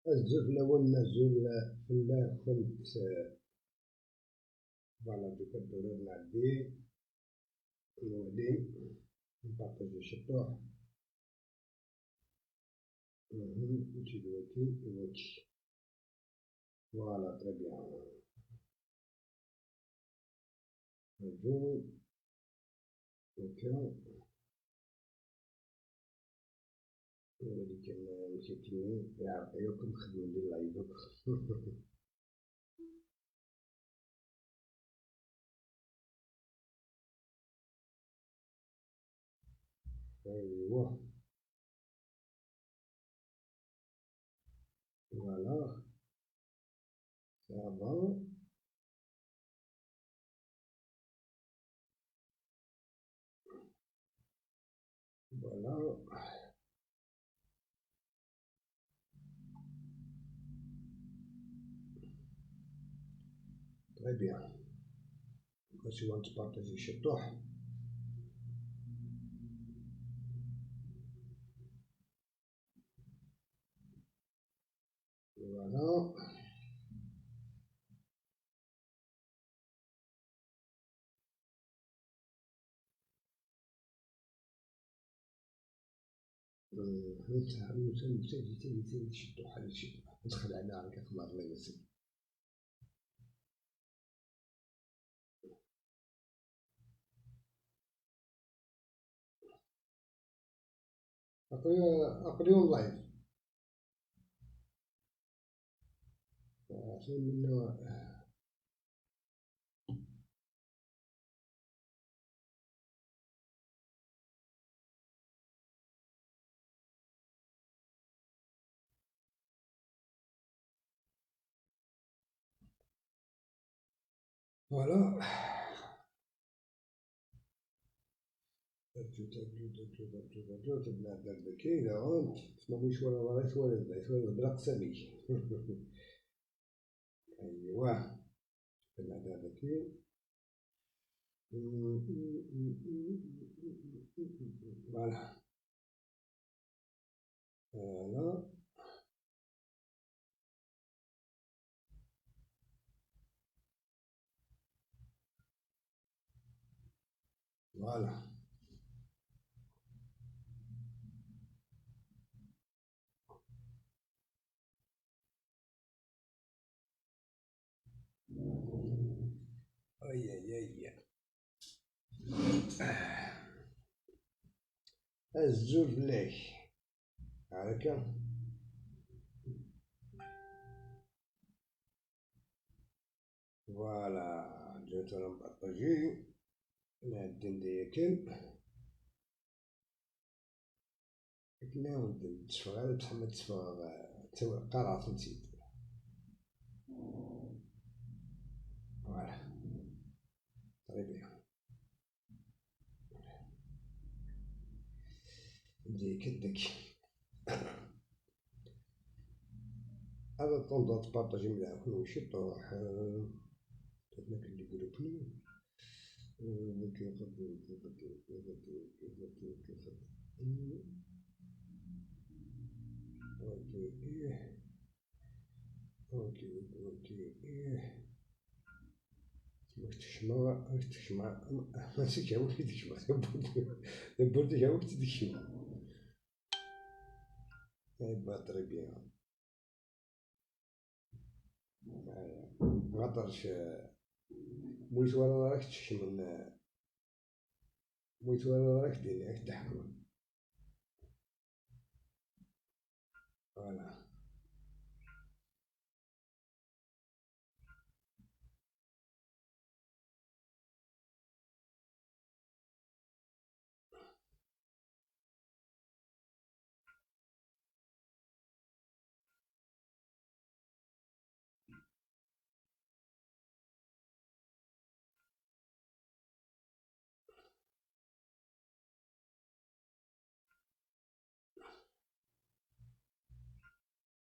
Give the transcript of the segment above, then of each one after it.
الزول الأول نزول فلا كنت voilà دوكا الدولاب نعدي نولي نبارطاجي شطوح نمشي دوكي دوكي voilà très bien نرجو دوكا ولي كان مشيتيني يعطيوكم خدمو لي live. ايوا voilà ça va voilà. Très bien. Si on partager chez toi. Voilà. ندخل على كخبر الله يسلمك. أقريون live عشان منه. voilà ايوا voilà voilà voilà. اي اي اي الزول فلاك هكا. voilà جيت انا نبارطاجي نعدي نديكل كنا ودي تشفغ بصح ما تشفغ قرعة نسيت. voilà très bien ديك داك هذا طون تبارطاجي معاكم وشي طروح درنا les groupes OK OK تشما ماشي كاوك تشما بوردي كاوك تشما eh ben très bien. غطرش مويت ولا راك تشمن مويت ولا راك ديني راك تحكم. voilà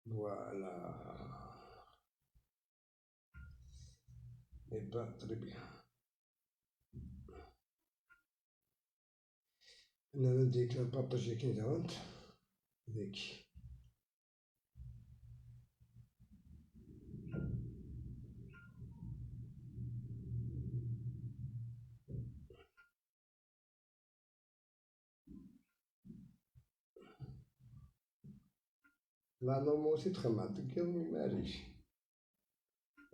voilà. Eh ben, très bien. أنا نديك نبارطاجي كي داونت ديك. لا نورمال سي تخمم تكلم معليش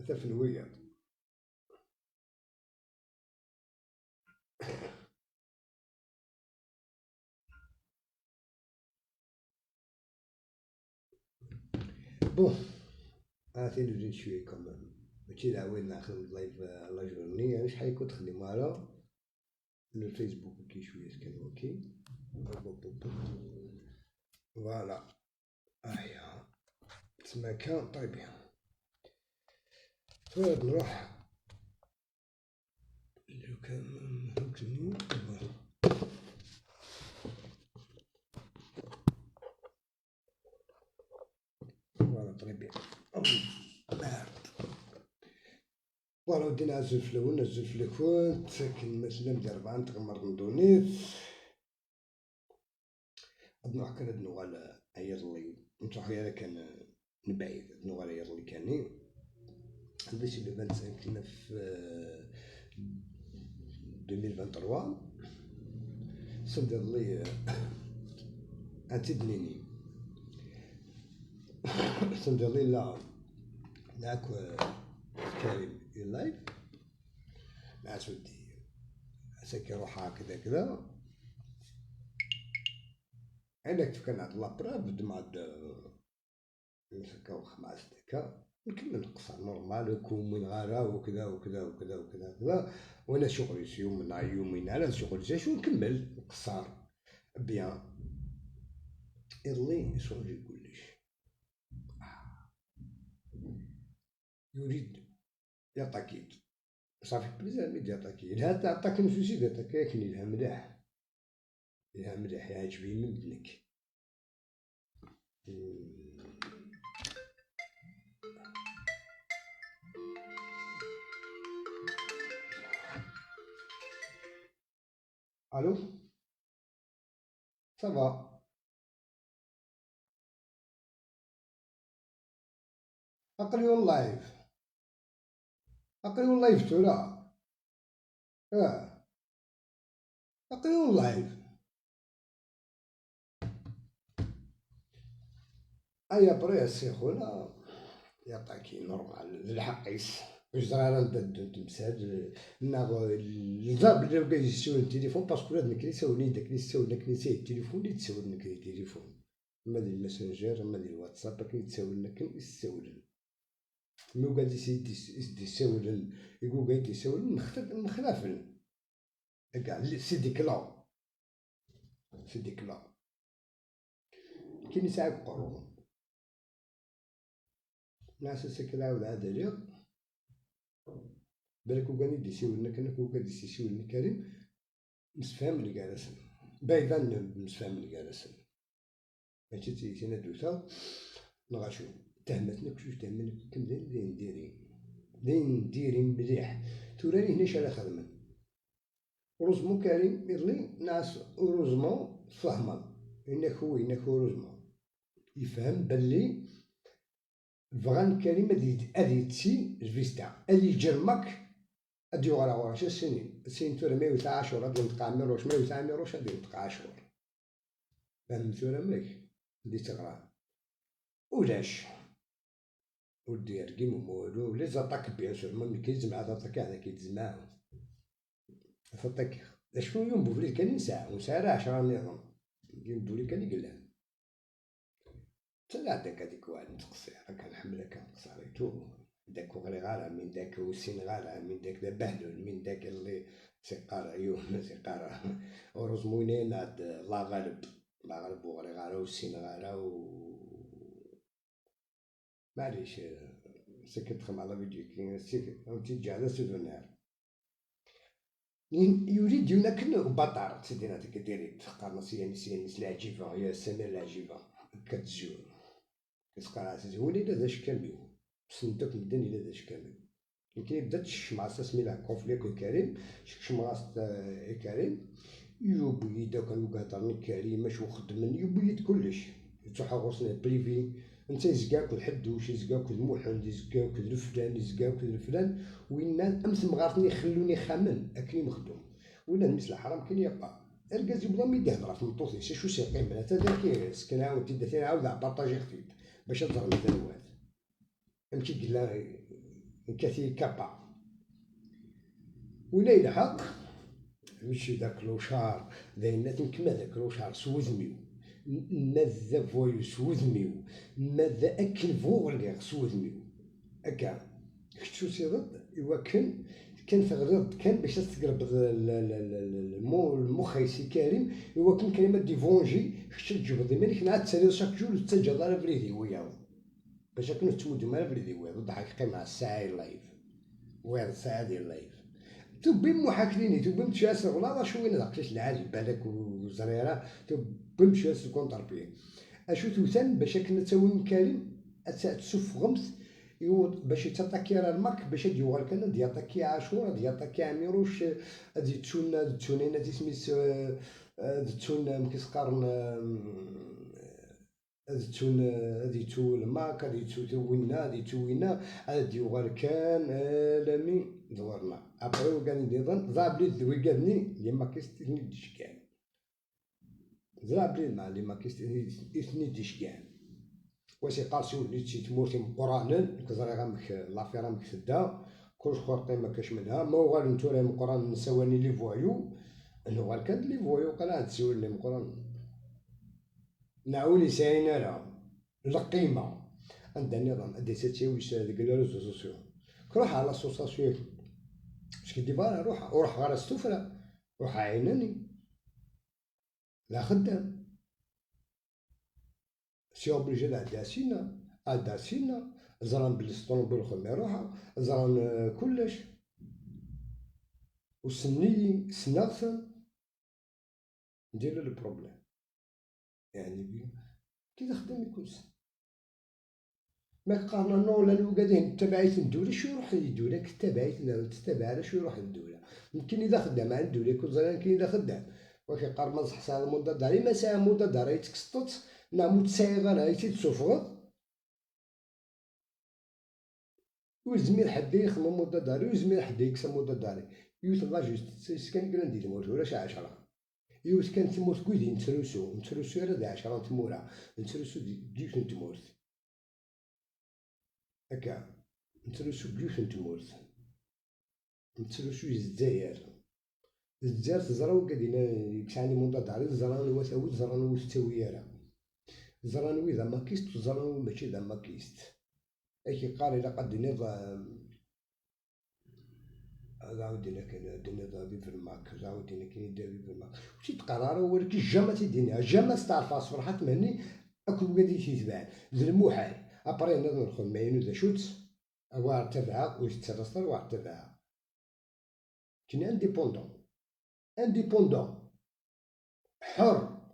هذا في الويط. bon عرفتي نزيد شوية كمان ماشي العواد نخدم live la journée، يعني شحال كنت تخدم على الفيسبوك كي شوية كان OK voilà ايا تسمى كان très bien. طيب نروح لو كان نكني voilà très bien. voilà ودينا عزل في الاول نزل في الكونت ساكن مثلا ديال 4 نتغمر ندونيت نروح كان نوغال عيط لي نروح يا كان نبعيد نوغال عيط لي كاني هذا شي le 25 في 2023 صدر لي انتي صدر لي لا ناك كريم ال live مع سودي ساكي روحها كذا كذا عندك كان عند la preuve دماد نسكا خمسة دكا نكمل القصة normal وكون غارة وكذا وكذا وكذا وكذا وكذا وانا شغلي يوم يومين على شغلي شو نكمل القصار bien اللي شغلي كلش يريد يعطاكيد صافي plaisir ميد يعطاكي هذا عطاك نفسي يعطاك لكن يلها مليح يلها مليح يعجبني من بدنك. الو ça va اقريو ال live اقريو ال live ترى اقريو ال live ايا بري سي خونا يعطاكي normal الحقيس واش زرا ندد تمساد نا الزاب اللي بقى يسول التليفون parce que ولاد نكري سولني داك اللي سول لك نسي التليفون اللي تسول لك التليفون اما ديال الماسنجر اما ديال الواتساب كي تسول لك يسول مو قال يسدي يسول يقول قاعد يسول مخلافل كاع c'est des clans c'est des clans كاين ساعة قرون ناس سكلا ولا هذا بالك وكان يدي سيولنا كان وكان يدي سيولنا كريم مسفهم اللي جالسن بايضا مسفهم اللي جالسن ماشي تينا دوتا نغاشو تهمتنا كلش تهمنا كم دايرين ديرين دايرين ديرين مليح توراني هنا شحال خدمن heureusement كريم يرلي ناس heureusement فهما إنك هو heureusement يفهم بلي فغان كريم أدي يتسي الفيستا أدي يجرمك أدي يغرا غورا شي السنين السنين تورا 110 أدي ينطق عميروش 109 عميروش أدي ينطق عاشور فهم تورا ملك دي تغرا ولاش ودير كيما والو les attaques bien sûr même كيتزمع attaque هذا كيتزمع attaque شكون يوم بوفلي كان ينسى ونسى 10 نظام يوم بوفلي كان يقلع تلا داك هذيك واحد نتقصي راه كنحملها كنقص عليتو داك وغري غالا من داك وسين غالا من داك بهلول من داك اللي سيقارا يوم سيقارا heureusement عاد الله غالب الله غالب وغري غالا وسين غالا و معليش سكت تخدم على فيديو كي تيجي على سودونير يريد يوناكن بطار سيدنا تكديري قرنص يعني سيني العجيبة يا سمير العجيبة كتزيو كتقرا هو إلا داش كاميو سندوك مدن إلا داش كاميو يمكن يبدا تشمع سمي لا كونفلي كريم شمع كريم يبيد كان يقدرني كريم اش وخدمني يبيد كلش تروح غوصني بريفي انت يزكاك الحدوش يزكاك المحند يزكاك الفلان يزكاك الفلان وين امس مغارتني خلوني خامن اكلي مخدوم ولا مثل الحرام كاين يبقى اركاز يبدا مي يهضر في مطوطي شو سيقيم هذا كي سكن عاود تيدا عاود بارطاجي خفيف باش تضرب الدروات امشي قلا كاتي كابا ولا يلحق مشي داك لوشار داينا كما داك لوشار سوزميو ماذا فوايو سوزميو ماذا اكل فوغليغ سوزميو هكا كتشو سيضد إوا كان كان تغرض كان باش تقرب المخ سي كريم إوا كان كلمة ديفونجي كتش تجبد مالك نعاد تسالي شاك جور تسجل على فريدي وياض باش كنو تمودو مال فريدي وياض ضحك قيمة الساعة اللايف وياض الساعة ديال اللايف تبي محاكليني تبي متشاس غلاظ شو وين داك العاجب بالك وزريرة تبي متشاس كونتر بي اشو توثان باش كنا تسوي كريم تسوف غمس باش يتطاكي راه الماك باش يوغال كان دياطاكي عاشور دياطاكي عميروش غادي تشون تشونينا تسميت تشون مكيسقارن تشون غادي تو الماك غادي تو توينا غادي توينا غادي يوغال كان لامي دورنا ابري وكان نظن ضرب لي ذوي لي ماكيست اثني ديشكان ضرب لي مع لي ماكيست اثني ديشكان واش يقاسيو اللي تشي تمورتي مقرانن كزري غامك لافيرا مك تدا كلش خرطي ما كاش منها ما وغال نتوري مقران نسواني لي فوايو نوغال كان لي فوايو قال تسول لي مقران نعاوني ساينا لا القيمة عندها نظام ادي تاتيويش ديك لي ريزو سوسيو روح على لاسوساسيون اش كدي بارا روح روح غير السفرة روح عيناني لا خدام سي اوبليجي عدا سينا عدا سينا زران بلي الطوموبيل خدمة روحها زران كلش وسني سنغثن ندير لو بروبليم يعني كي تخدم يكون ما قارنا نو لا الوكادين تبعيت الدولة شو يروح للدولة كتبعيت تتبع على شو يروح للدولة يمكن إذا خدام على الدولة يكون زران كاين إذا خدام ولكن قار ما صح ساعة مدة داري ما ساعة مدة داري تكسطت نعم تسعي غير هاي تسوفغض ويزمير حد يخدم مدة داري ويزمير حد يكسب مدة داري يوث لا جوست كان كران ديال الموت ولا شي 10 يوث كان تموت كويدي نتروسو نتروسو على دا 10 تمورا نتروسو ديوث نتمورت هكا نتروسو بيوث نتمورت نتروسو الجزائر الجزائر تزرا وكادينا يكسعني مدة داري زران وثاوي زران وثاوي راه زرانوي ذا ماكيست وزرانوي ماشي ذا ماكيست اكي قال إلا قد نظام عاودينا كان دينا في الماك عاودينا كاين في الماك وشي تقرار ولكن جاما تيدينيها جاما تعرف فرحات مهني اكل وكادي تيتباع ذا المحال ابري نظن الخدمة ينو ذا شوت وار تبعها ويترسل وار تبعها كاين انديبوندون انديبوندون حر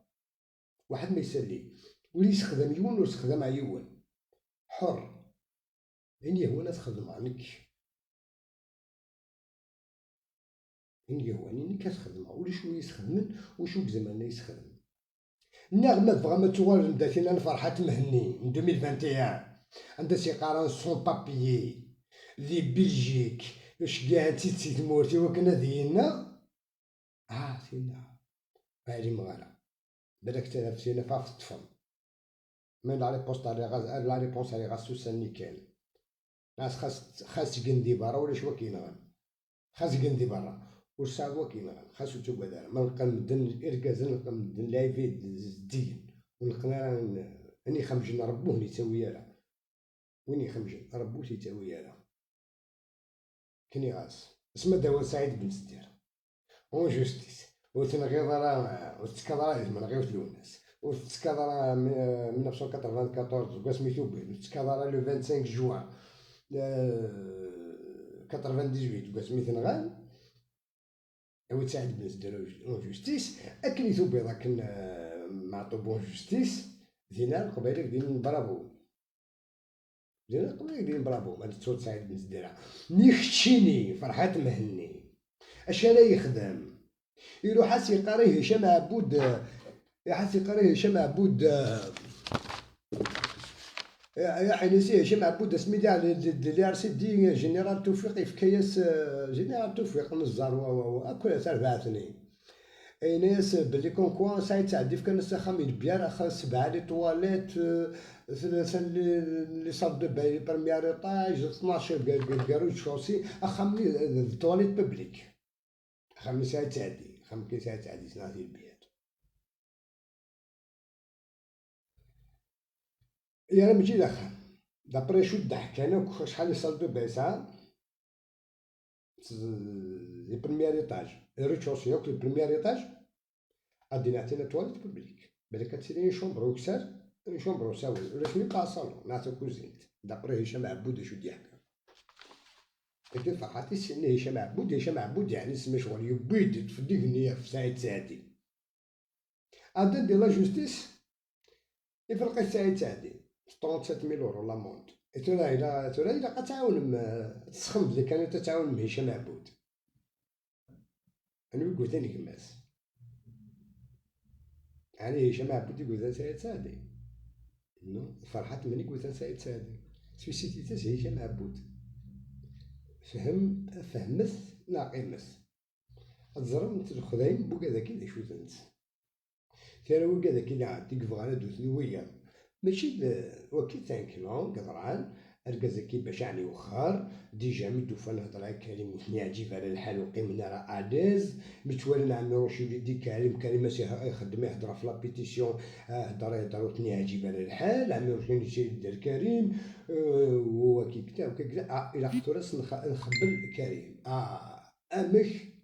واحد ما يسالي ولي يستخدم يون ويستخدم عيون حر إني هو نتخدم عنك إني هو إني كتخدم ولي شو يستخدمن وشو بزمان يستخدم نغمة بغا ما توال نداتينا نفرحات مهني من 2021 عندها سيقاران سون بابيي دي بلجيك واش كاع تيتي تمورتي وكنا دينا تينا هادي مغالا بالك تنافسينا فاف الطفل من لا ريبونس تاع لا ريبونس على غاس سوسن كان ناس خاص كندي برا ولا شوا كاين غا خاص كندي برا والصعب كاين غا خاصو تبقى دار ما نلقى مدن اركازن نلقى مدن لايفي الدين ونلقى اني خمجن ربوه نتاوي لا وين يخمجن ربوه تيتاوي لا كني غاس اسمه داوود سعيد بن سدير اون جوستيس وتنغيض راه وتكضرا من غير الناس وتتكادرا 1994 وسميتو بين وتتكادرا لو 25 جوان 98 وسميتو نغان وتساعد بن سدير اون جوستيس اكل يثوبي ذاك معطوب اون جوستيس دينا القبيلة دين برافو دينا القبيلة دين برافو ما تصوت سعيد بن سدير نيختشيني فرحات مهني اش لا يخدم يروح سيقاريه هشام عبود يا قريه هشام عبود يا حينسي هشام عبود سميتي على لي ار سي دي جينيرال توفيق في كياس جينيرال توفيق نزار و اكل تربعتني ايناس بلي كون كوا سعيد سعدي في كان خامي البيار 7 les toilettes 3 les salles de bain premier étage 12 rez-de-chaussée خامي toilettes publiques خامي سعيد سعدي خامي سعيد سعدي سناتي البيار يا ماشي داخل d'après شو ضحك انا شحال les salles de bain ساعة les premier étage rez-de-chaussée ياك les premier étage غادي نعطينا toilettes publiques بالك تسيري chambre وكسر chambre وساوي ولا شنو يبقى صالون نعطي كوزينت d'après هشام عبود شو ديحك كنت فرحاتي سني هشام عبود هشام عبود يعني سما شغل يبيد في ديك النية في سعيد سعدي غادي ندير la justice يفرق سعيد سعدي 37000 euros l'amende ترى إلا ترى إلا تعاون تسخن بلي كانت تتعاون هشام عبود أنا يقول ثاني كماس يعني هشام عبود يقول سعيد سعدي non فرحات من يقول سعيد سعدي سويسيتي تاس هشام عبود فهم فهمت لا قيمس تزرم الخدايم بوكا ذاك اللي شو تنت ترى وكا ذاك اللي عاد تبغى دوثني ويا ماشي وكي تانكلون قطران اركز باش يعني وخر déjà مي دوفا نهضر على كريم وثني عجيب على الحال وقيمنا راه à l'aise متوالنا عمي روشي دي كريم كريم يخدم يهضر في la pétition هضر يهضر وثني عجيب على الحال عمي روشي دار كريم هو كي كدا وكي كدا الى قتو نخبل كريم امك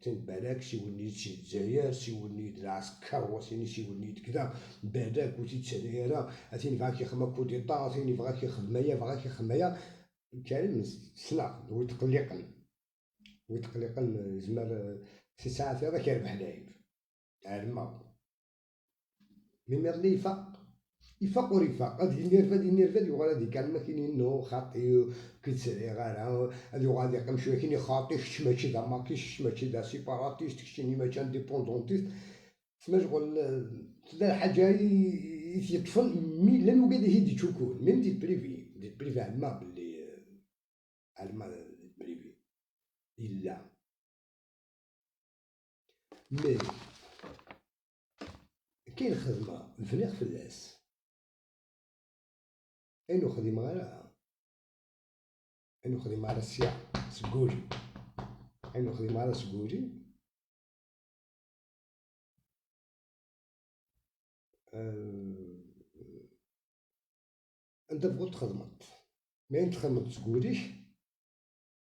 بالك شي وليد شي الجزائر شي وليد العسكر وسيني شي وليد كذا بالك وتي راه اتيني بغا كيخدم coup d'état اتيني بغا كيخدم يا بغا كيخدم يا كريم سنة ويتقلقن ويتقلقن زعما سي ساعات هذا كيربح لاعب علما mais ميرلي يفاق يفاق ورفاق غادي ينرفد ينرفد يوغال هاديك ما كاينين نو خاطي كيتسالي غير هادي غادي يقيم شويه كاين خاطي شت ماشي دا ماكيش ماشي دا séparatiste كشتيني ماشي indépendantiste تسمى شغل لا حاجه يطفن mais لا وكاد هي تشوكون même دي privé دي privé علما بلي علما privé الا mais كاين خدمه فنيخ فلاس أينو خدمة غير أينو خدمة على السياق سكوري أينو خدمة على سكوري أنت بغيت تخدمت ما أنت خدمت سكوريش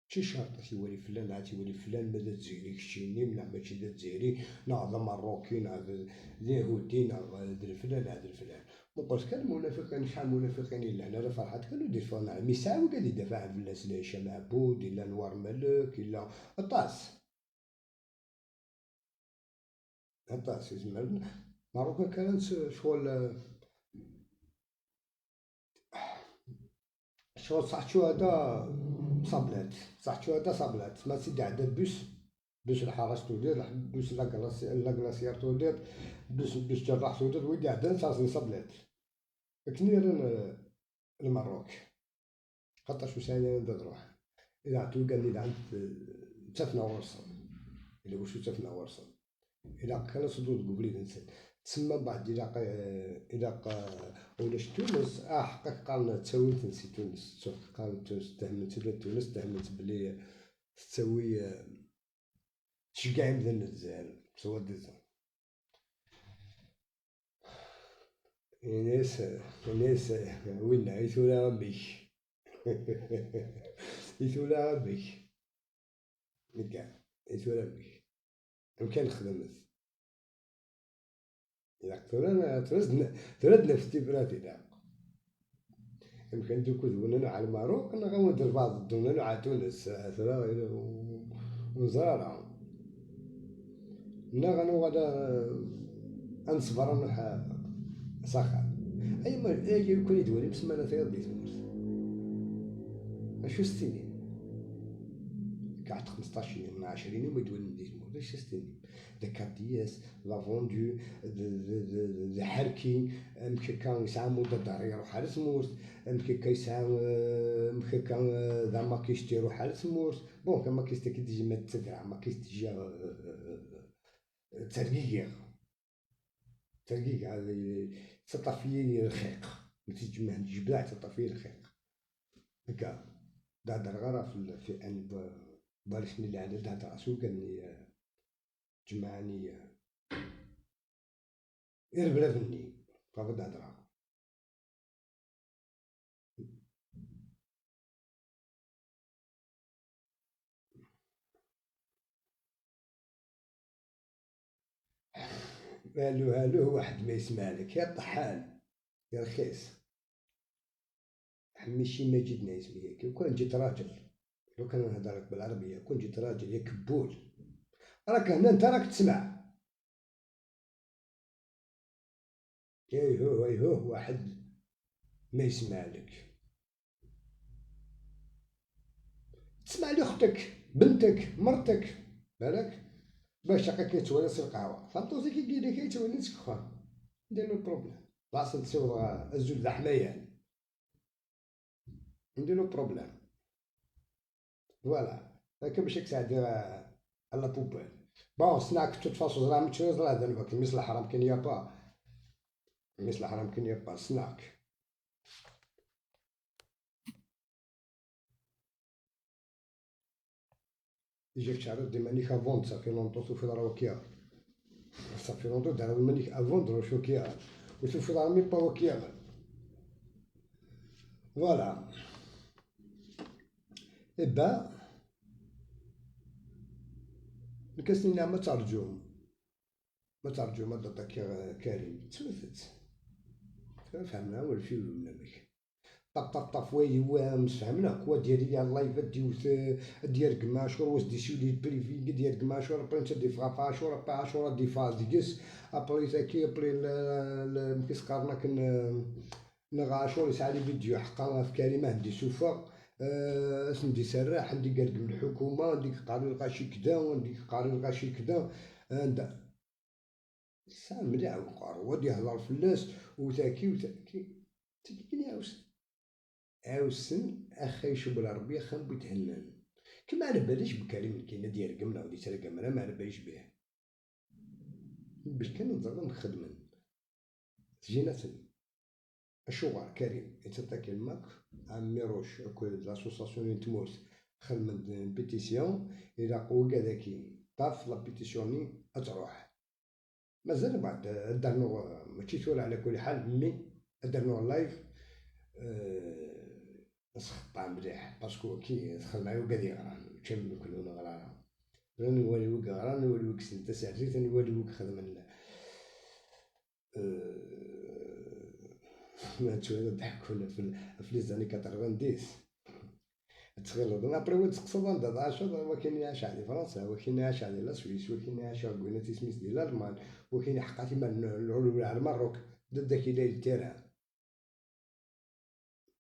شي شرط تيولي فلان عاد تيولي فلان ماذا تزيري كشيني لا ماشي دا تزيري نا هذا مروكي نا هذا يهودي نا هذا الفلان هذا الفلان مقولش كان المنافقين شحال منافقين الا هنا راه فرحات كانوا يدافعون على mais ساعة وقال يدافع على الناس لا هشام عبود الا نوار ملك الا الطاس الطاس يسمى ماروكا كانت شغل شغل صح شو هذا صابلات صح شو هذا صابلات ما سيدي عندها bus bus الحرس تولد bus la Glacière تولد bus جراح تولد ويدي عندها صار صابلات كنير المروك خاطر شو ساعة نبدا نروح إذا عطو قال لي عند تفنا ورصن إلا وشو تفنا ورصن إلا كان صدود قبلي نسال تسمى بعد إلا ولاش تونس حقك قال تساوي تنسي تونس قال تونس تهمت تونس تهمت بلي تساوي تشجع مدن الجزائر سوا ديزون الناس الناس وين يثولا عمك يثولا عمك كاع يثولا عمك يمكن خدمت إلا تردنا في التبرات إلا يمكن دوكو ذونا على الماروك نغاود بعض الدولة على تونس ونزرارة نغنو غادا أنصبر نروح ساخر أي ما يكون يدوري بسمانة في دي تونس شو ستينين قعدت 15 يوم من 20 يوم يدوري دي تونس اش ستينين دا كاتياس لا فوندو دا حركي مكا يسعى مدة دار يروح على تمورت مكا يسعى مكا ذا ماكيش يروح على تمورت bon كما كيستي كي تجي ما تدرع ما كيستجي ترقيق ترقيق تطفي الخيق تجي ما جبلاع تطفي الخيق هكا دهدر غير في ان بالشني اللي عندها دهدر راسو قالني جمعني يربرفني فهاد الهضرة قالو هالو واحد ما يسمع لك يا طحان يا رخيص حميشي ماجد نايس كون جيت راجل لو كان نهضر لك بالعربية كون جيت راجل يا كبول راك هنا انت راك تسمع ايهو ايهو واحد ما يسمع لك تسمع لاختك بنتك مرتك بالك باش هكا كيتونس القهوة فهمتو كي كي كيتونس كخا نديرلو problème لاصل تصور الزول حمايان نديرلو problème voilà هكا باش كتعدي على poubelle bon سناك toute façon راه متشوز راه ذنبك ميس الحرام كاين يا با ميس الحرام كاين يا با سناك يجيك تعرض دي مانيك افوند صافي لونطو توفي دار وكيا صافي لونطو دار مانيك افوند رو شوكيا وتوفي دار مي با وكيا فوالا إبا الكاسنينا ما ترجو ما ترجو ما تعطيك كريم تثبت فهمنا والفيلم من طف طف طف وي وامس فهمنا كوا ديال لي اللايف ديوت ديال كماشور واش دي سولي بريفي ديال كماشور برينت دي فغا عاشور با عاشور دي فاز ديكس ابري تاكي ابري مكيس قارنا كن نغاشور يسعى لي فيديو حقا في كريمة عندي سوفا سندي سراح عندي قالك من الحكومة عندي قاري الغاشي كدا وعندي قاري الغاشي كدا عند ساعة مليح وقار ودي يهضر في الناس وتاكي وتاكي تاكي عاوسن عاوسن اخي شوف بالعربية خان بيتهنن كما على باليش بكريم كاينه ديال قمنا ودي تاع قمنا ما على باليش به باش كان نضرب نخدم جينا الشغل كريم يتعطيك الماك عمي روش كل l'association تموت خدم pétition الى قوة كذاكي طاف la pétition تروح مازال بعد درنو ماشي تولى على كل حال mais درنو live نسخطع مليح parce que كي دخل معايا وقال لي غران كمل كلنا غران نولي وك غران نولي وك سنتا ساعتين نولي وك خدم ما تشوف ضحكونا في les années 90 تغلط après وين تقصد عند 10 وكاين يعيش على فرنسا وكاين يعيش على la Suisse وكاين يعيش على قلنا تيسميس ديال الالمان وكاين حقا تما العلو على المروك ضد كي لا ال terrain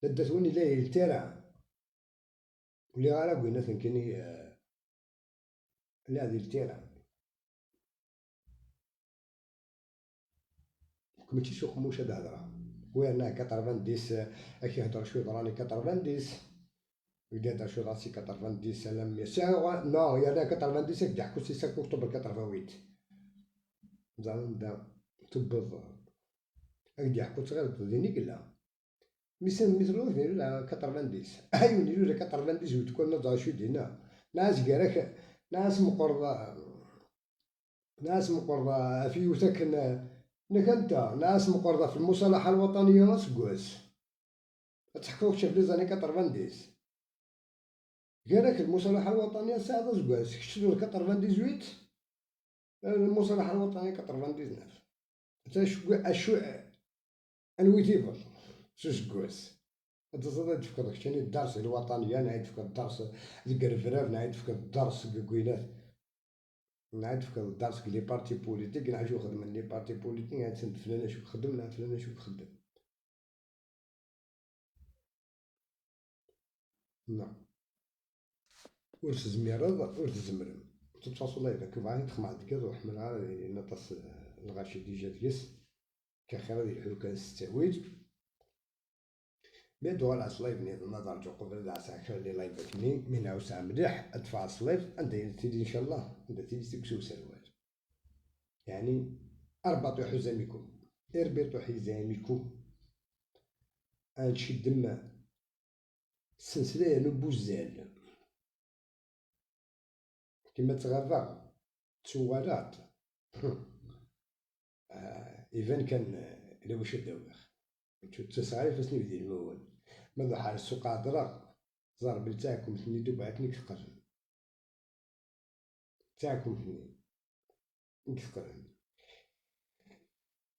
ضد توني لا ال terrain ولي غير قلنا كاين لا ديال ال terrain ماشي سوق موش هاد الهضرة وين 90 كي يهضر شوية راني 90 يدير شو راسي 90 سلام non يا 90 كيحكوا c'est 5 اكتوبر 88 زعما نبدا تبض هاك يحكوا صغير ديني لا ميسان مثلو لا 90 ايوا نيلو 90 وتكون نضع شو دينا ناس كراك ناس مقرضة ناس مقرضة في وسكن نك انت ناس مقرضة في المصالحة الوطنية ناس كواس تحكوك شاف les années 90 قالك المصالحة الوطنية ساعة زكواس شنو 98 المصالحة الوطنية 99 تا شو اشو انويتيفر شو زكواس هاد تفكر كاين الدرس الوطنية نعيد فك الدرس الكرفراف نعيد فك الدرس كوينات نعيد فك الدرس les partis politiques نعيد شو خدم les partis politiques نعيد سند فلان شو خدم نعيد فلان شو خدم نعم ور تزميرض ور تزمرم تتفاصل الله يبارك فيك تخمع دكاد وحمل غير نطاس الغاشي déjà ديس كخير ديال الحلو كان ستاويج مي دوغال عسلايف ني نظر جو قبل العساكر اللي لايفتني من عوسع مليح ادفع سلايف عندها تيلي ان شاء الله عندها تيلي سكسو سروال. يعني اربطوا حزامكم، اربطوا حزامكم. انشد دم السلسلة نبوزال كيما تغرق تسوالات. إذن كان إلا واش داويخ تسعة فاسني بدي المول ماذا حال السوق عذراء ضرب تاعكم ثني دوب عتني تقرن تاعكم ثني تقرن.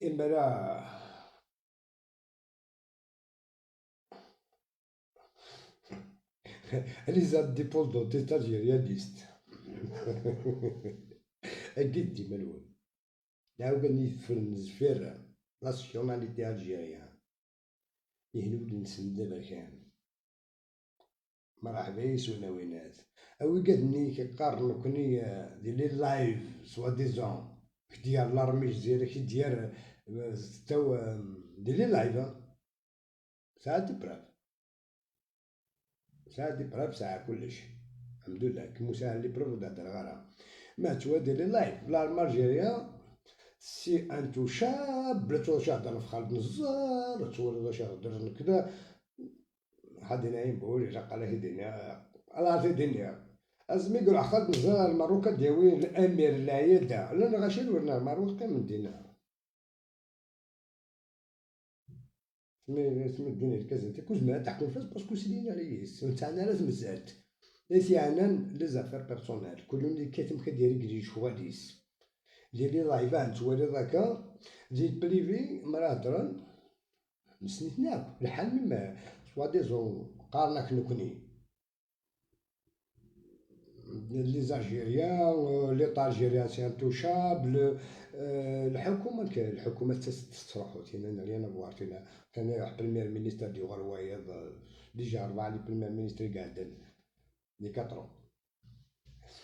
إما لا les indépendants algérianistes أكيد ديما الأول نعاود نفرن زفير nationalité algérienne يهنود نسند بركان مرحبا يسونا وينات أوي قادني كيقارنو كني ديال les lives soi-disant ديال l'armée ديالك ديال تو ديال les lives ساعة des preuves ساعة des preuves ساعة كلش الحمد لله كمو ساعة les preuves ودهدر غارة ما توا ديال les lives l'armée algérienne c'est intouchable تو شهدر في خالد نزار تو شهدر كذا هادي نايم بولي قال هي على دنيا ازمي يقول خالد نزار المروكا دياوي الامير لا يدا لا غاشي ورنا المروك من دينا سمي الدنيا الكازا كوز ما تحكم فاس parce que سلينا عليه نتاعنا لازم زالت ليس يعني les affaires personnelles كل اللي كاتم كدير يجري شواليس ديال les لايفان توالي ذاكا ديال privé مرا هضران نسنيتنا الحال مما soi-disant قارناك نكني les Algériens l'État algérien c'est intouchable. الحكومة الحكومة تروحو تينا rien à voir تينا كان يروح premier ministre دي غروايض déjà 4 les premiers ministres قاعدين les 4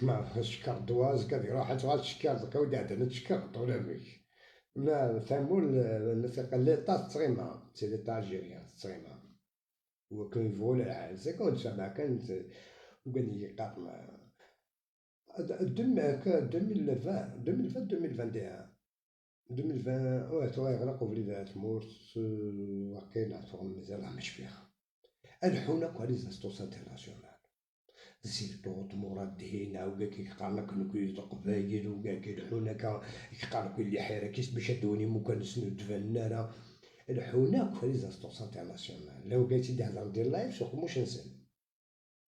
ما شكر دواز كذي راح تغال تشكر ذكا ودي تشكر طول بك ما ثمول l'État تصغيمة c'est l'État algérien تصغيمة وكان يفول الحال سي كون سمع كانت وكان يقاطع 2020 2021 2020 واه توا يغرقوا في لي مورس وكاين مازال مش فيها الحونا كوا les instances internationales زيرتو مراد دهينا وكا كيقارنك نكوي قبايل وكا كيلحونا كيقارنك اللي حيركيس باش دوني مو كنسنو دفنارا الحونا كوا les instances internationales لو قالت دي هضر دير live سوق موش نسن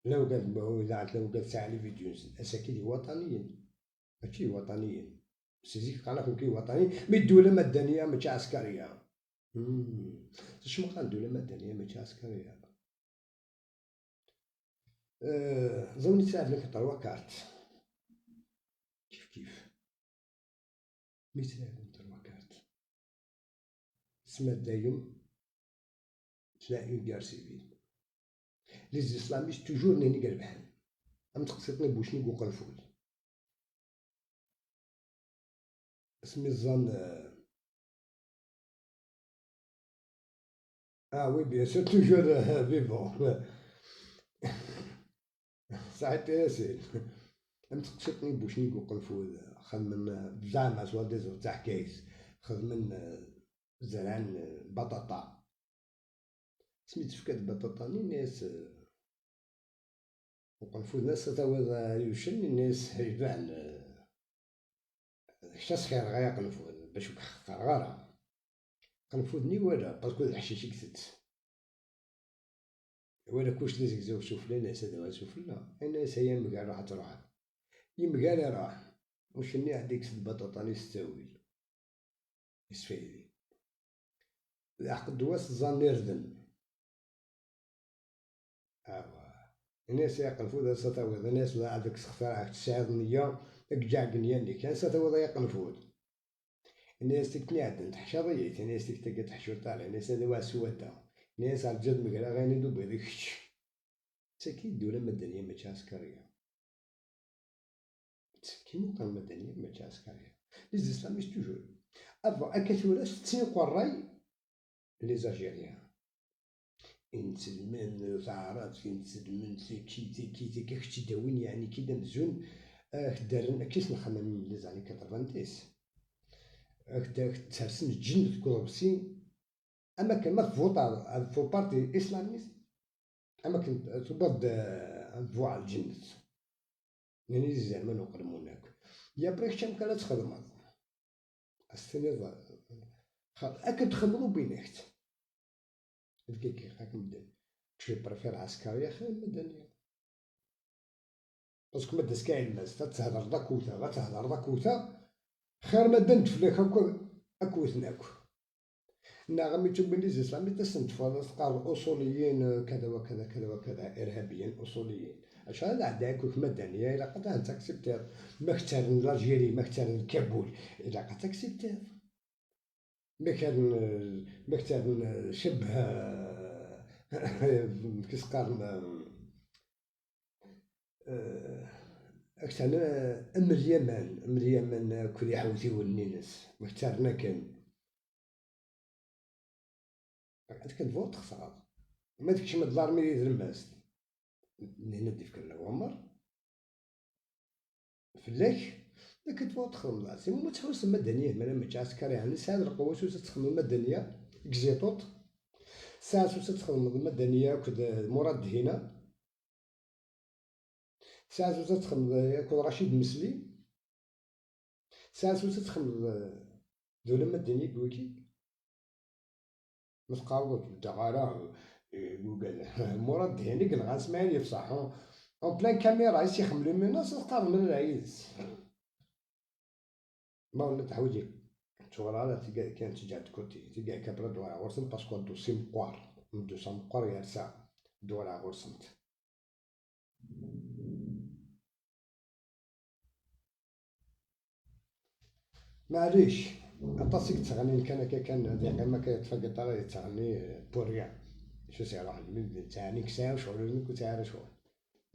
لو قال لو قال ساعة les vidéos نسن اساكيدي وطنيين ماشي وطنيين سيزيك قالك كي وطني mais الدولة مدنية ماشي عسكرية. شنو قال دولة مدنية ماشي عسكرية. زوني تلعب لك trois cartes كيف كيف mais تلعب trois cartes سما دايم تلاقي une guerre civile les islamistes toujours نيني قربحان ام تقصيتني بوشني وقنفول اسمي الظن. Oui bien sûr toujours vivant صحيت ياسين ام تقصيتني بوشني وقنفول خذ من زعما soi-disant تاع كيس خذ من زرعان بطاطا سميت فكات بطاطا ناس وقنفوذ ناس تاوض يوشن الناس يبان شاس خير غير قنفوذ باش غارة قنفوذني ولا parce que الحشيش يكتت ولا كلش لي زكزاو سفلى الناس هذا سفلى الناس هي مقال راح تروح يمقال راح واش ني عندك سد بطاطا نستاويل يسفيدي الحق دواس زان ردن اوا الناس يقنفوذ ستاويض الناس لا عندك سختار تساعد نية كجاع قنيا اللي كان ستاويض يقنفوذ الناس تكني عندن تحشاضيت الناس تكتك تحشو طالع الناس هذا واسودا الناس على الجد مقرا غير دوب هذيك تسكي الدولة مدنية ماشي عسكرية تسكي موقع مدنية ماشي عسكرية les islamistes toujours avant أكثر 60 قراي les Algériens. إنسلمن تعرف إنسلمن تيكي تيكي تيكي كتشي داوين يعني كي دمزون دارن كيس نخمم les années 90 ترسم الجن كوربسي اما كان ما تفوطا فو parti islamiste اما كنت تبض فو على الجنة يعني زعما نقرمو هناك يا بريك شام كان تخدم السنة اكل تخمرو بينات كي خاك tu préfères عسكرية خير مدنية parce que ما داس كاع الناس تهضر داكوتا غتهضر داكوتا خير ما دنت فلك اكوثناك ناغمي تبين les islamistes تسنت تقال اصوليين كذا وكذا كذا وكذا ارهابيين اصوليين اش هذا عندك مدنية الا قد t'accepter ما اختار l'Algérie ما اختار كابول الا قد t'accepter ما كان ما اختار شبه كيسقار أكثر أم اليمن أم اليمن كل حوثي والنينس ما اختارنا كان عاد كنفوت تخسر ما داكشي ما l'armée ديال الماس هنا دي فكر عمر فلاك كتفوت تخدم راسي ما تحوس المدنية ما ماشي عسكري يعني ساعة القوات تخدم المدنية كزيطوط ساعة تخدم المدنية كد مراد هنا ساعة تخدم كود رشيد مسلي ساعة تخدم دولة مدنية كويكي متقاوض الدغارة جوجل مراد هنا قال غنسمعني بصح en pleine caméra يسي خملو menaces تقارن من العيز ما ولا تحوجي تشغل تلقى كان تجي côté تلقى كابرا دوار غورسنت parce que ال dossier مقوار ال dossier مقوار يرسى دوار غورسنت معليش عطاسيك تغني كان كان ديك ما كيتفقد راه تغني pour rien شو سي روح تاني كساو شغل كنت عارف شغل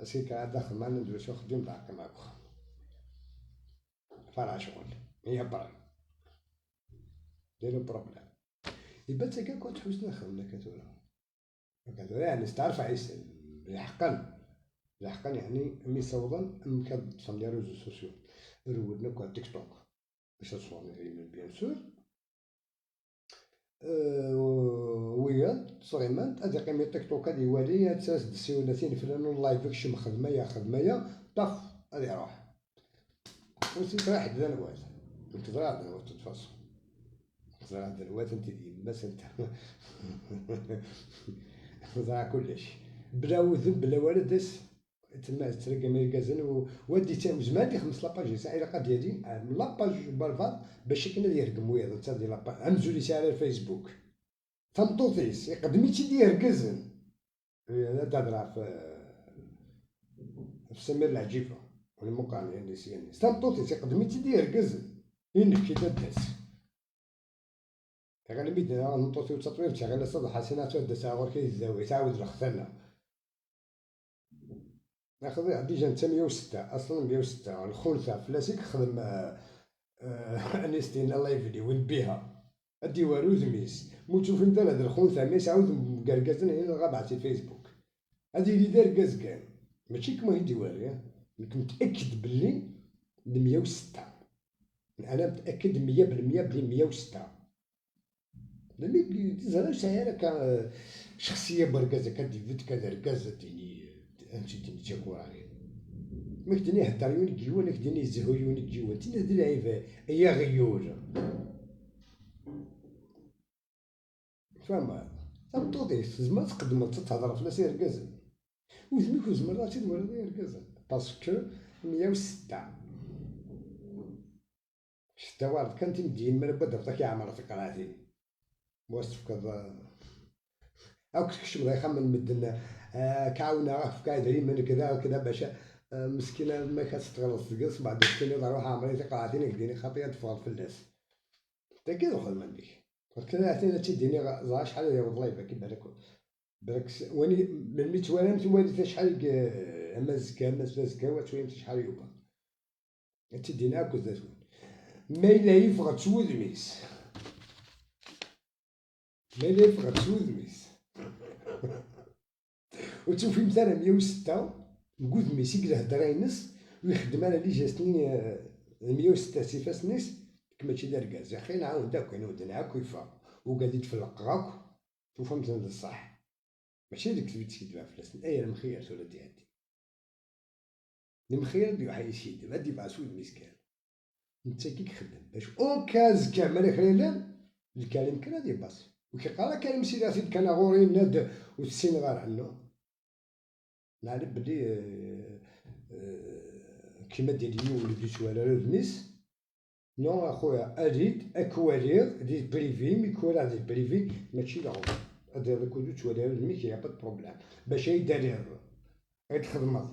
اسي كان داخل معنا ندير شو خديم داك معاك فرع شغل هي برا ديرو problème يبان تا كنت حوسنا خدمنا كتورا كتورا يعني تعرف عيسى لحقا لحقا يعني مي صوضا ام كتصم les réseaux sociaux رودنا كوا تيك توك باش تصورني bien sûr ويا صغيمان هادي قيمة تيك توك هادي ولي تساس دسيوناتين فلان live كشي خدمة يا خدمة يا طف هادي روح وسيت راح دا نوات انت راح دا نوات تتفاصل راح دا نوات انت ديما انت زرع كلش بلا وذن بلا والو داس تما ترقى ميركازن ودي تا زمان دي خمس la page ساعة إلا قد يدي la page بالفات باش كنا يرقم ويا انت دي la page امزولي ساعة على الفيسبوك تمطوطيس يقدم تيدي يركزن هذا تهضر في سمير العجيفة والمقام يعني سياني تمطوطيس يقدم تيدي يركزن إنك كي تدس غالبا نطوطي وتطوير تشغل صدح حسنات ودس غير كي الزاوية تعاود الخثنة ناخذ déjà انت 106 اصلا 106 الخنثى فلاسيك خدم انستين الله يفدي وين بيها ادي والو زميس مو تشوف انت هذا الخنثى ميس عاود مقرقزن هنا غابعتي الفيسبوك هادي اللي دار كاز كان ماشي كما هيدي والو كنت متاكد باللي 106 انا متاكد 100% بلي 106 لمي زعما شايره شخصية بركازه كديفيت كذا ركازه تيني امشي ديني تاكوراني ما كديني هدر يوني كيوان كديني زهو يوني كيوان تينا دير العيبه يا غيور فاهم تمطوطيس زعما تقدم تهضر في لاسي ركازن وزميك وزمر راه تدور ركازن parce que 106 شتا وارد كان تمدين من بعد بطاك يعمر في قراتي واش كذا او كتكشف بغا يخمم مدنا كعاونا في كادري من كذا وكذا باش مسكينه ما كتستغلط تجلس بعد مسكينه روح عمري تقعتيني كديني خطيه تفغل في الناس تا كي دخل من ديك كذا عطينا تيديني زعما شحال ديال والله كي بالك بالك وني من ميت وانا متوالي شحال اما زكا اما زكا وتويم شحال يوبا تيديني هاكا ذات ما الا يفغ تسود ميس ما الا يفغ تسود ميس. وتشوفي مثلا 106 نقول ميسي كدا هدرينس ويخدم على لي جاستني 106 سيفاس نيس كما تي دار كاز اخي نعاون داك نعاود نعاك ويفا وقال يتفلق غاك وفهمت هذا الصح ماشي ديك تبي تسيد فلسن اي المخير ولا دي المخير دي واحد يسيد ما دي باسود مسكين انت كي خدم باش اون كاز كامل خليلا الكلام كان دي باس وكي قال كلام سيدي كان غوري ناد وتسين غير عنه نعرف بلي كيما دير لي ولدي سوالا ميس نو اخويا اريد اكوالير دي بريفي مي كولا دي بريفي ماشي لا هذا كودو توالي مي كاين با بروبليم باش يدير غير تخدم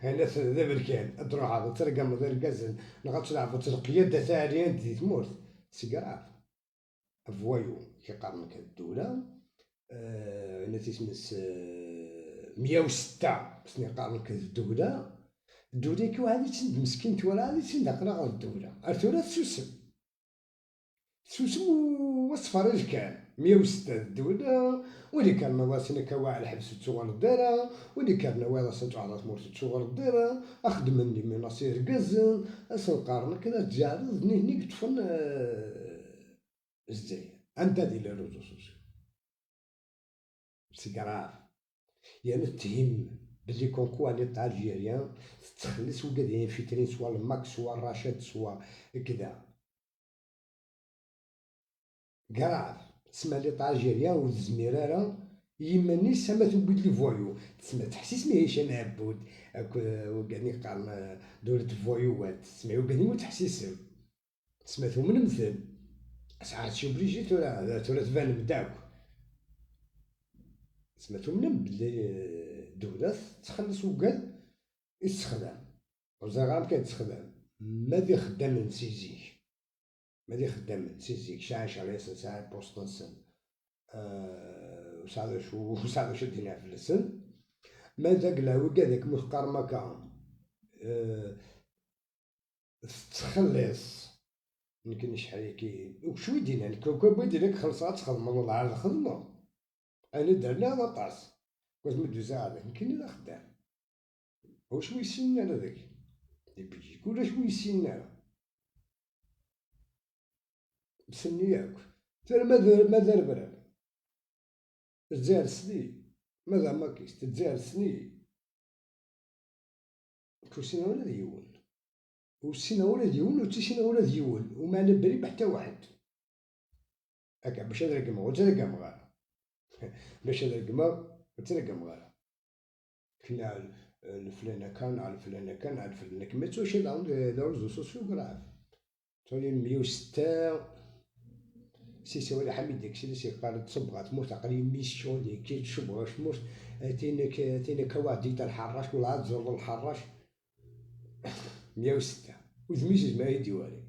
انا ذا بركان تروح هذا ترقم ذا الكازن نغا تلعب القيادة تاع دي تمورت سي كراف فوايو كيقارنك الدولة انا تيسمس 106 باش نقارنك الدولة الدولة كي واحد تسند مسكين تولا غادي تسند غير الدولة ارتولا تسوسم تسوسم وصفر كان 106 الدولة ولي كان مواسنا كواع الحبس تشغل الدارة ولي كان نوالا سنتو مورت تشغل الدارة أخدم مني من نصير قزن أسن كذا تجارد نهنيك تفن الجزائر أنت دي les réseaux sociaux c'est grave يعني تهم بلي comme quoi l'État algérien تخلص وكاد infiltré soit الماك soit الرشاد soit كذا grave تسمى l'État algérien والزميرارة يمني سما تبيد les voyous تسمى تحسيس ماهيش انا عبود وكاني قال دولة فوايوات تسمى وكاني وتحسيس تسمى من مثل ساعات شي obligé تورا تورا تبان بداك سمعتو من بلي الدولة تخلص وقال يستخدم وزغرام كيتستخدم ما دي خدام سيزيك ما دي خدام سيزيك شاع شاريس ساعة بوستنسن وساعة شو وساعة شو دينا في السن ما ذاك لا وكذاك مخقر ما كان تخلص يمكن شحال كي وشو دينا الكوكب ديالك خلصات تخدم والله على الخدمة انا درنا هذا طاس واش مدو ساعة يمكن الا خدام هو شو يسن على ذاك دي بلجيك ولا شو يسن على مسني ياك ترى ما دار برا تزال سني ماذا ما كيس تزال سني كوسينا ولا ديون وسينا ولا ديون وتسينا ولا ديون وما على بالي بحتى واحد هكا باش هذا وترقم غير باش هذا القمر وترقم غير كنا الفلانة كان على الفلانة كان على الفلانة كما تسوشي les réseaux sociaux grave تولي 106 سي ولا حميد داكشي اللي سيقال تصبغ تموت عقلي ميسيون ديك كي تشبغ تموت تينا كواحد ديال الحراش ولا عاد زور الحراش 106 وزميش ما يدي والي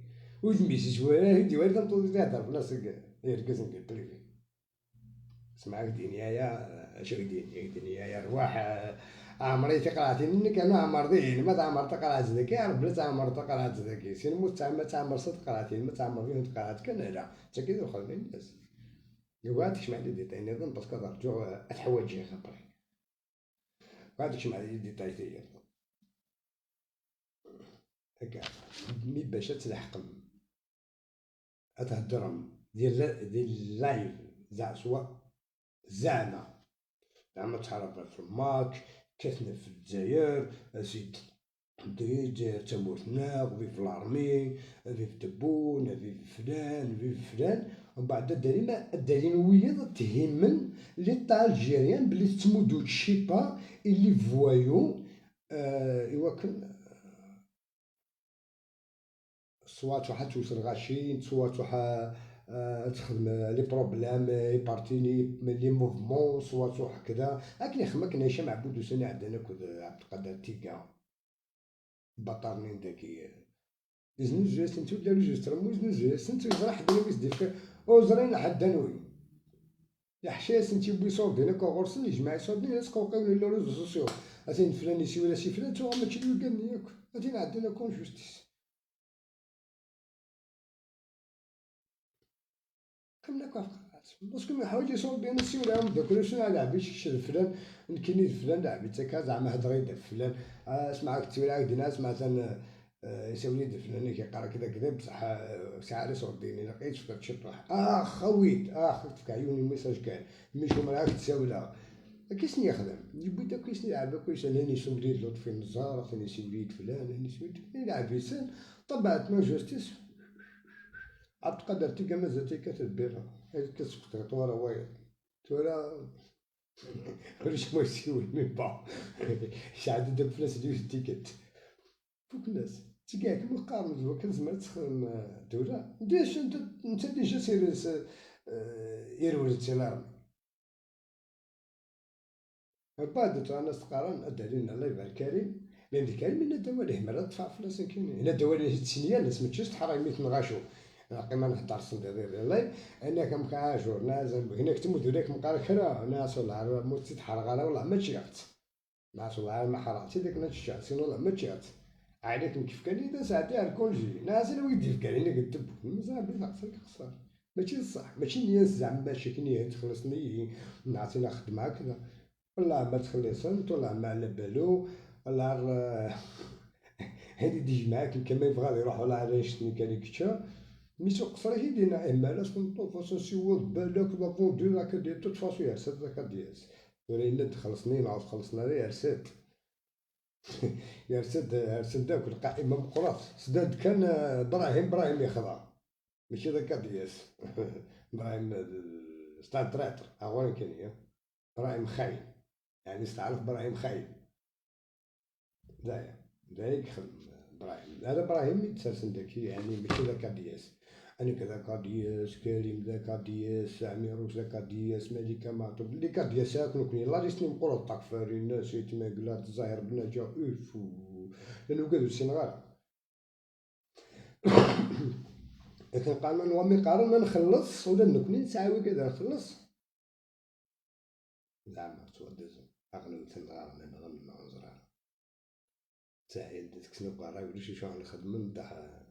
وزميش ولا يدي والي تنطول تهضر في ناس يركز نقول privé سمعك دينيا يا شو دينيا دينيا يا رواح عمري تقراتي منك انا عمر دين ما تعمر تقرات ذاك يا رب لا تعمر تقرات ذاك سين مو تعمر تعمر صد قراتي ما تعمر فيهم تقرات كان لا تا كي دخل الناس يوعدك مع les détails نظن parce que رجوع الحوايج خبري وعدك مع les détails تاعي هكا mais باش تلحقم تهدرهم ديال ال live زع سوا زعما زعما تحارب في الماك كثنا في الجزائر زيد دير تموتنا vive l'armée vive تبون vive فلان vive فلان ومن بعد الدليل الدليل ويض تهمن l'État algérien بلي تمودو تشيبا اللي voyous ايوا كن soit تروح توصل غاشي soit تروح تخدم les problèmes يبارتيني les mouvements soit تروح كذا لكن خما كنا هشام عبود وسني عندنا كود عبد القادر تيكا بطارنين داكي زنوز سنتو دارو جوج ترمو زنوز سنتو زرا حد ويس ديف وزرين حد نوي يحشي سنتي بي صوردين كوغورسن يجمع صوردين يسقوقيو les réseaux sociaux أتين فلان يسي ولا سي فلان تو ماشي اللي قال ياك أتين عندنا كون justice كمنا كوافق. parce que ما حوايج يصور بين السيولة دوك شنو لعبيش فلان كاين فلان لعبي تاكا زعما هضري فلان اسمع تسوي دينا اسمع ثان يسوي فلان كيقرا كذا كذا بصح ساعة يصور ديني لقيت فكرت شي طرح خويت خفت عيوني message كان مي شو مراك تساولا كيسني يخدم يبدا كيسني يلعب كويس انا سوليد لطفي النزار ثاني سوليد فلان هاني سوليد يلعب يسن طبعت ما justice عبد القادر تيكا مازال تيكا تدبيرها كتسكت تورا وايد تورا واش ما يسول مي با شعاد داك فلاس ديال التيكت فوق الناس تيكا كيما قارن كان تخدم الدولة ديش انت déjà سير يرولد سي l'armée بعد الناس تقارن ادى لنا الله يبارك كريم لان الكريم ان الدوالي مرة تدفع فلوس كاين هنا الدوالي تسنيا الناس ما تشوفش تحرق ميت نغاشو قيمة نهضر صندوق الله انا كم كعاشور نازل هناك تموت ذاك مقال كرا ناس والله موت تحرق على والله ما تشيعت ناس والله ما حرقت ديك ما تشيعت والله ما تشيعت عليك كيف كان اذا ساعتي على الكونجي ناس انا ويدي في كان انا قلت مزال بلا خسر ماشي صح ماشي الناس زعما ماشي كني تخلصني نعطينا خدمة كذا والله ما تخلصنت والله ما على بالو والله هادي ديج معاك كما يبغى يروح ولا على شتني كان كتشا مي سوق قصري هي دينا اما لا سنطو فاصون سي بالك لا فوندو لا كدي توت فاصون يرسد لا كدياس ولا الا تخلصني نعاود خلصنا لي يرسد يرسد يرسد داك القائمة مقراط سداد كان ابراهيم يخضع ماشي ذاك كدياس ابراهيم ستان تريتر اغوان كان ابراهيم خاين يعني استعرف ابراهيم خاين لا ذاك خدم ابراهيم هذا ابراهيم يتسرسن داك يعني ماشي ذاك دياس انا كذا كادياس كريم ذا كادياس عميروش ذا كادياس مليكة معطوب اللي كادياس كنكوني لا ليست نقول طاك فارين سيت ماكلات الزاهر بن جا اوف لانه قالوا السنغال لكن قال ومي قارن ما نخلص ولا نكوني نساوي كذا نخلص زعما تودز اغنى السنغال انا غنى ما نزرع ساهل ديك سنو قرا ولا شي شغل نخدم نتاع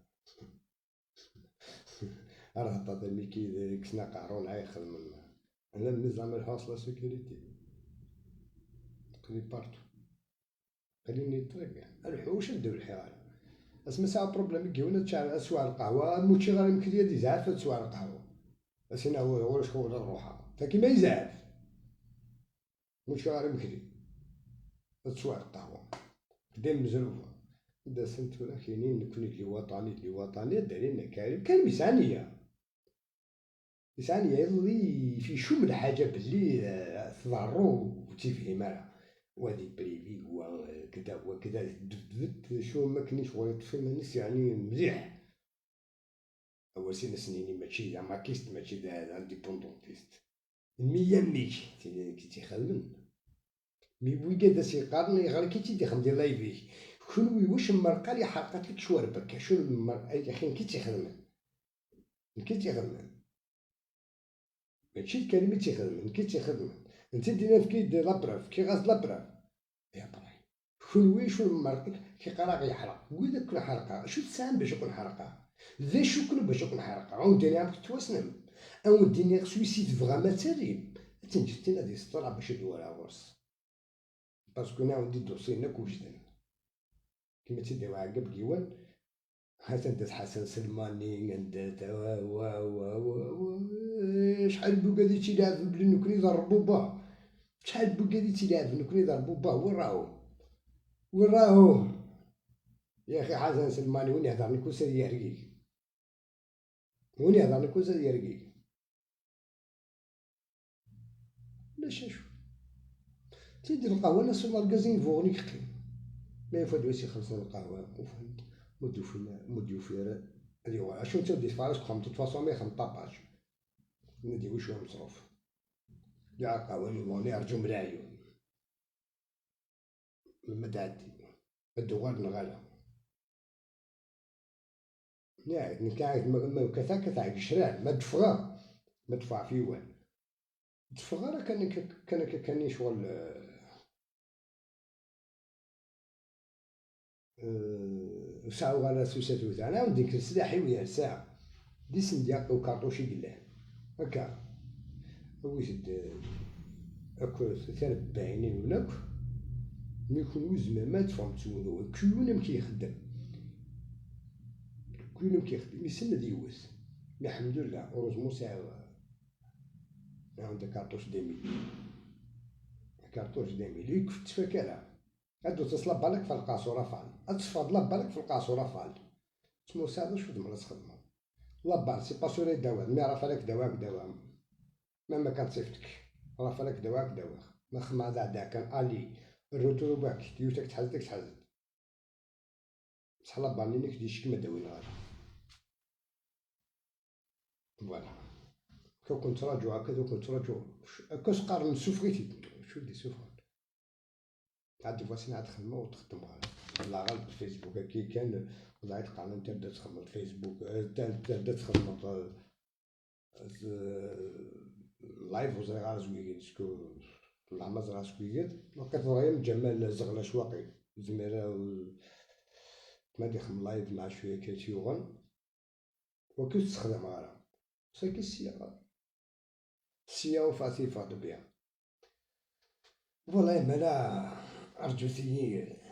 راه طاطا ميكي كسنا قارون عاي خدم انا النظام الحاصلة sécurité قلي partout قليني الطريق الحوش ندير الحرارة اسما ساعة problème كيونا تشعل اسوع القهوة موتشي غير يمكن يدي زعف تسوع القهوة اسينا هو هو شكون الروحه فكيما يزعف موتشي غير يمكن تسوع القهوة قدام مزروفه دا سنت ولا كاينين نكون اللي وطني اللي وطني دايرين كريم كان ميزانية ميزانية يلي في شو من حاجة باللي تضرو وتفهم وهذه بريفي وكذا وكذا شو ما كاينش شغل يطفي الناس يعني مليح اول سنة سنيني ماشي ماكيست ماشي انديبوندونتيست مية ميك كي تيخدم مي ويكاد سيقارن غير كي تيخدم ديال لايفيك كل واش مرقه اللي حرقت لك شواربك شو المرقه اخي كي تيخدم كي تيخدم ماشي الكلمة تيخدم كي تيخدم انت دينا في كي la preuve كي غاز la preuve يا براي كل شو المرقه كي قرا يحرق وإذا كل حرقه شو تساهم باش يكون حرقه ذا شو كل باش يكون حرقه عاودني عم توسنم عاودني suicide فغا تريم تنجتنا دي سطرا باش يدور غورس parce que انا عندي dossier ناك وجدان كما تيديو عقب كيوان حتى انت حسن سلماني عند وا وا وا وا شحال بوكادي تيلعب بلي نكوني ضربوا با شحال بوكادي تيلعب نكوني ضربوا با وين راهو وين راهو يا اخي حسن سلماني وين يهضر نكون سير يرقيك وين يهضر نكون سير يرقيك لا شاشو تيدير القهوة ناس الكازين فوغني كقيم ما يفاد واش يخلصوا القهوة وفهمت مديو فينا مديو فيرا هادي هو اشو انت دي فارس كوم توت فاصون مي خم طاباج ندي واش هو مصروف يا القهوة اللي موني ارجو ملايين لما تعدي الدوار نغالا نعم نكاعد ما كثا كثا قشران ما دفغا ما دفع في والو دفغا راه كان كان شغل ساعة غالا سوساتو تاعنا وديك السلاحي ويا ساعة دي سندياق وكارطوشي قلاه هكا ويزد اكو ثلاث هناك مي يكون وزمان ما تفهم تسولو كيون كيخدم كيون كيخدم يسند يوز mais الحمد لله heureusement ساعة عندك cartouche 2000 cartouche 2000 يكف تفكرها هادو تصلا بالك في القاصو رافال تصفاد بالك في القاصو رافال تسمو ساعة شو دمرة تخدمو la balle c'est pas sûr دواء mais رافالك دواك دواء مهما كان صيفتك رافالك دواك دواء ما خما دا كان aller retour باك ديوتك تحزدك تحزد بصح la balle نيك دي شكما داوين غادي voilà كو كنت راجو هكذا كنت راجو كاش قارن سوفريتي شو دي سوفر عاد فواسين عاد خدمة وتخدم لا غلط الفيسبوك كي كان ولا يتقع انت تبدا تخدم الفيسبوك تبدا تخدم لايف وزري غير زويين سكو لا ما زرا سكويت لقيت غير جمال زغلا شواقي زميرة ما ديخم لايف مع شوية كيتيوغن وكي تستخدم غير ساكي السياقة السياقة وفاتي فاتو بيان فوالا مالا أرجو ثيني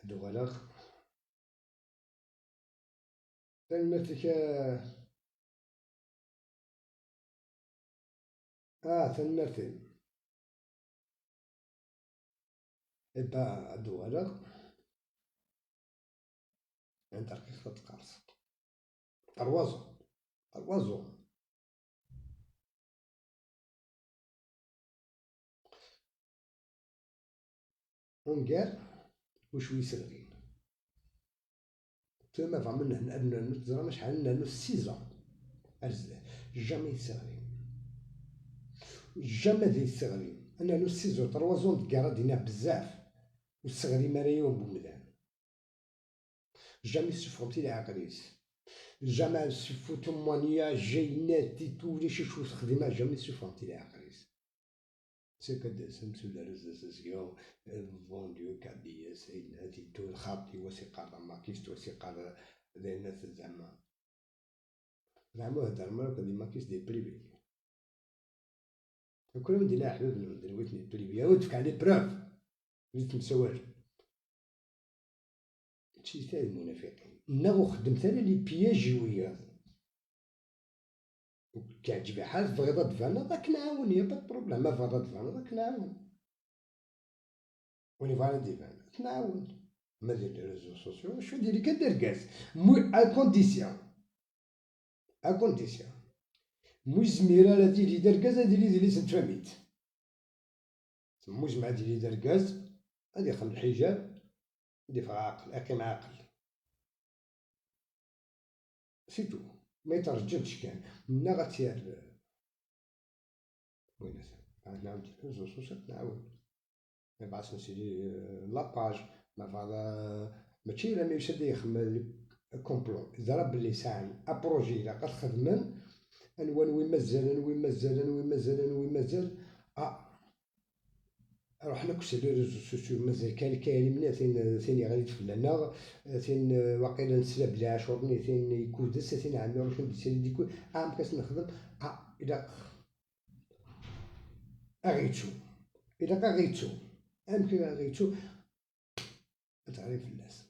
دوغالاغ تنمرتك تنمرتي إبا دوغالاغ عند رقيقة القرص أروازو أروازو ونقال وشوي صغيرين تما فهمنا أن نتزرا شحال لنا سيزون جامي صغيرين جامي دي صغيرين أنا نو سيزون تروازون تكارا دينا بزاف والصغري مرايون بومدان جامي سفرمتي العقليس جامي سفوتو مانيا جينات تولي شي شو خدمة جامي سفرمتي العقليس سكد سمسو لرزززيو فونديو كابيا سيدنا تيتو الخاطي وسيقار ماكيست وسيقار الناس زعما زعما هدر مرة دي ماكيس دي بريفي كل من دينا حبيب ندير ويتني بريفي ودفك عليه بروف ويت مسوال شي تاع المنافقين ناغو خدمت انا لي بياجي ويا كيعجبني حال بغيت دفانا داك نعاون يا با بروبليم ما بغيت دفانا داك نعاون وني فانا ديفانا تنعاون ما دير لي ريزو سوسيو شو ديري كدير كاز مو ا كونديسيون ا كونديسيون مو زميره لا ديري دار كاز ديري ديري سنتفاميت مو جماعه ديري دار كاز غادي يخدم الحجاب غادي عاقل اقيم عاقل c'est tout ما يترجمش كان منا غتير وين نعاود réseaux sociaux نعاود ما بعث نسيلي la page ما فاضا ماشي لا ميشد يخمم complot ضرب اللسان un projet الا قد خدمن انوان وين مازال وين مازال وين مازال وين مازال رحنا كسر les réseaux sociaux مازال كان كاين من ثاني غادي تفلنا ثين واقيلا نسلا بلا عاشورني ثين يكودس ثين عمي روح ندير ديكو عام كاس نخدم الى اغيتشو الى اغيتشو ام كي اغيتشو تعرف الناس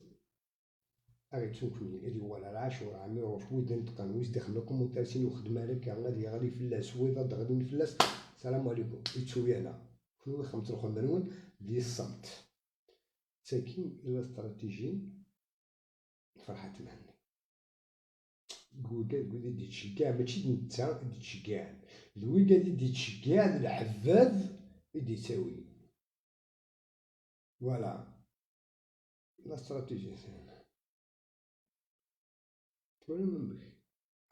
اغيتشو كوني اللي هو العاشور عمي روح ويد نتقن ويز دخل كومونتاسين وخدمه لك غادي غادي فلاس ويضا غادي فلاس السلام عليكم يتشوي انا كل خمسة الخمرون ديال الصمت ساكن إلى استراتيجي فرحة مهني قول قول دي تشجع ماشي نتا دي تشجع الويكا دي تشجع الحفاظ دي تساوي فوالا لا استراتيجي ولا من بك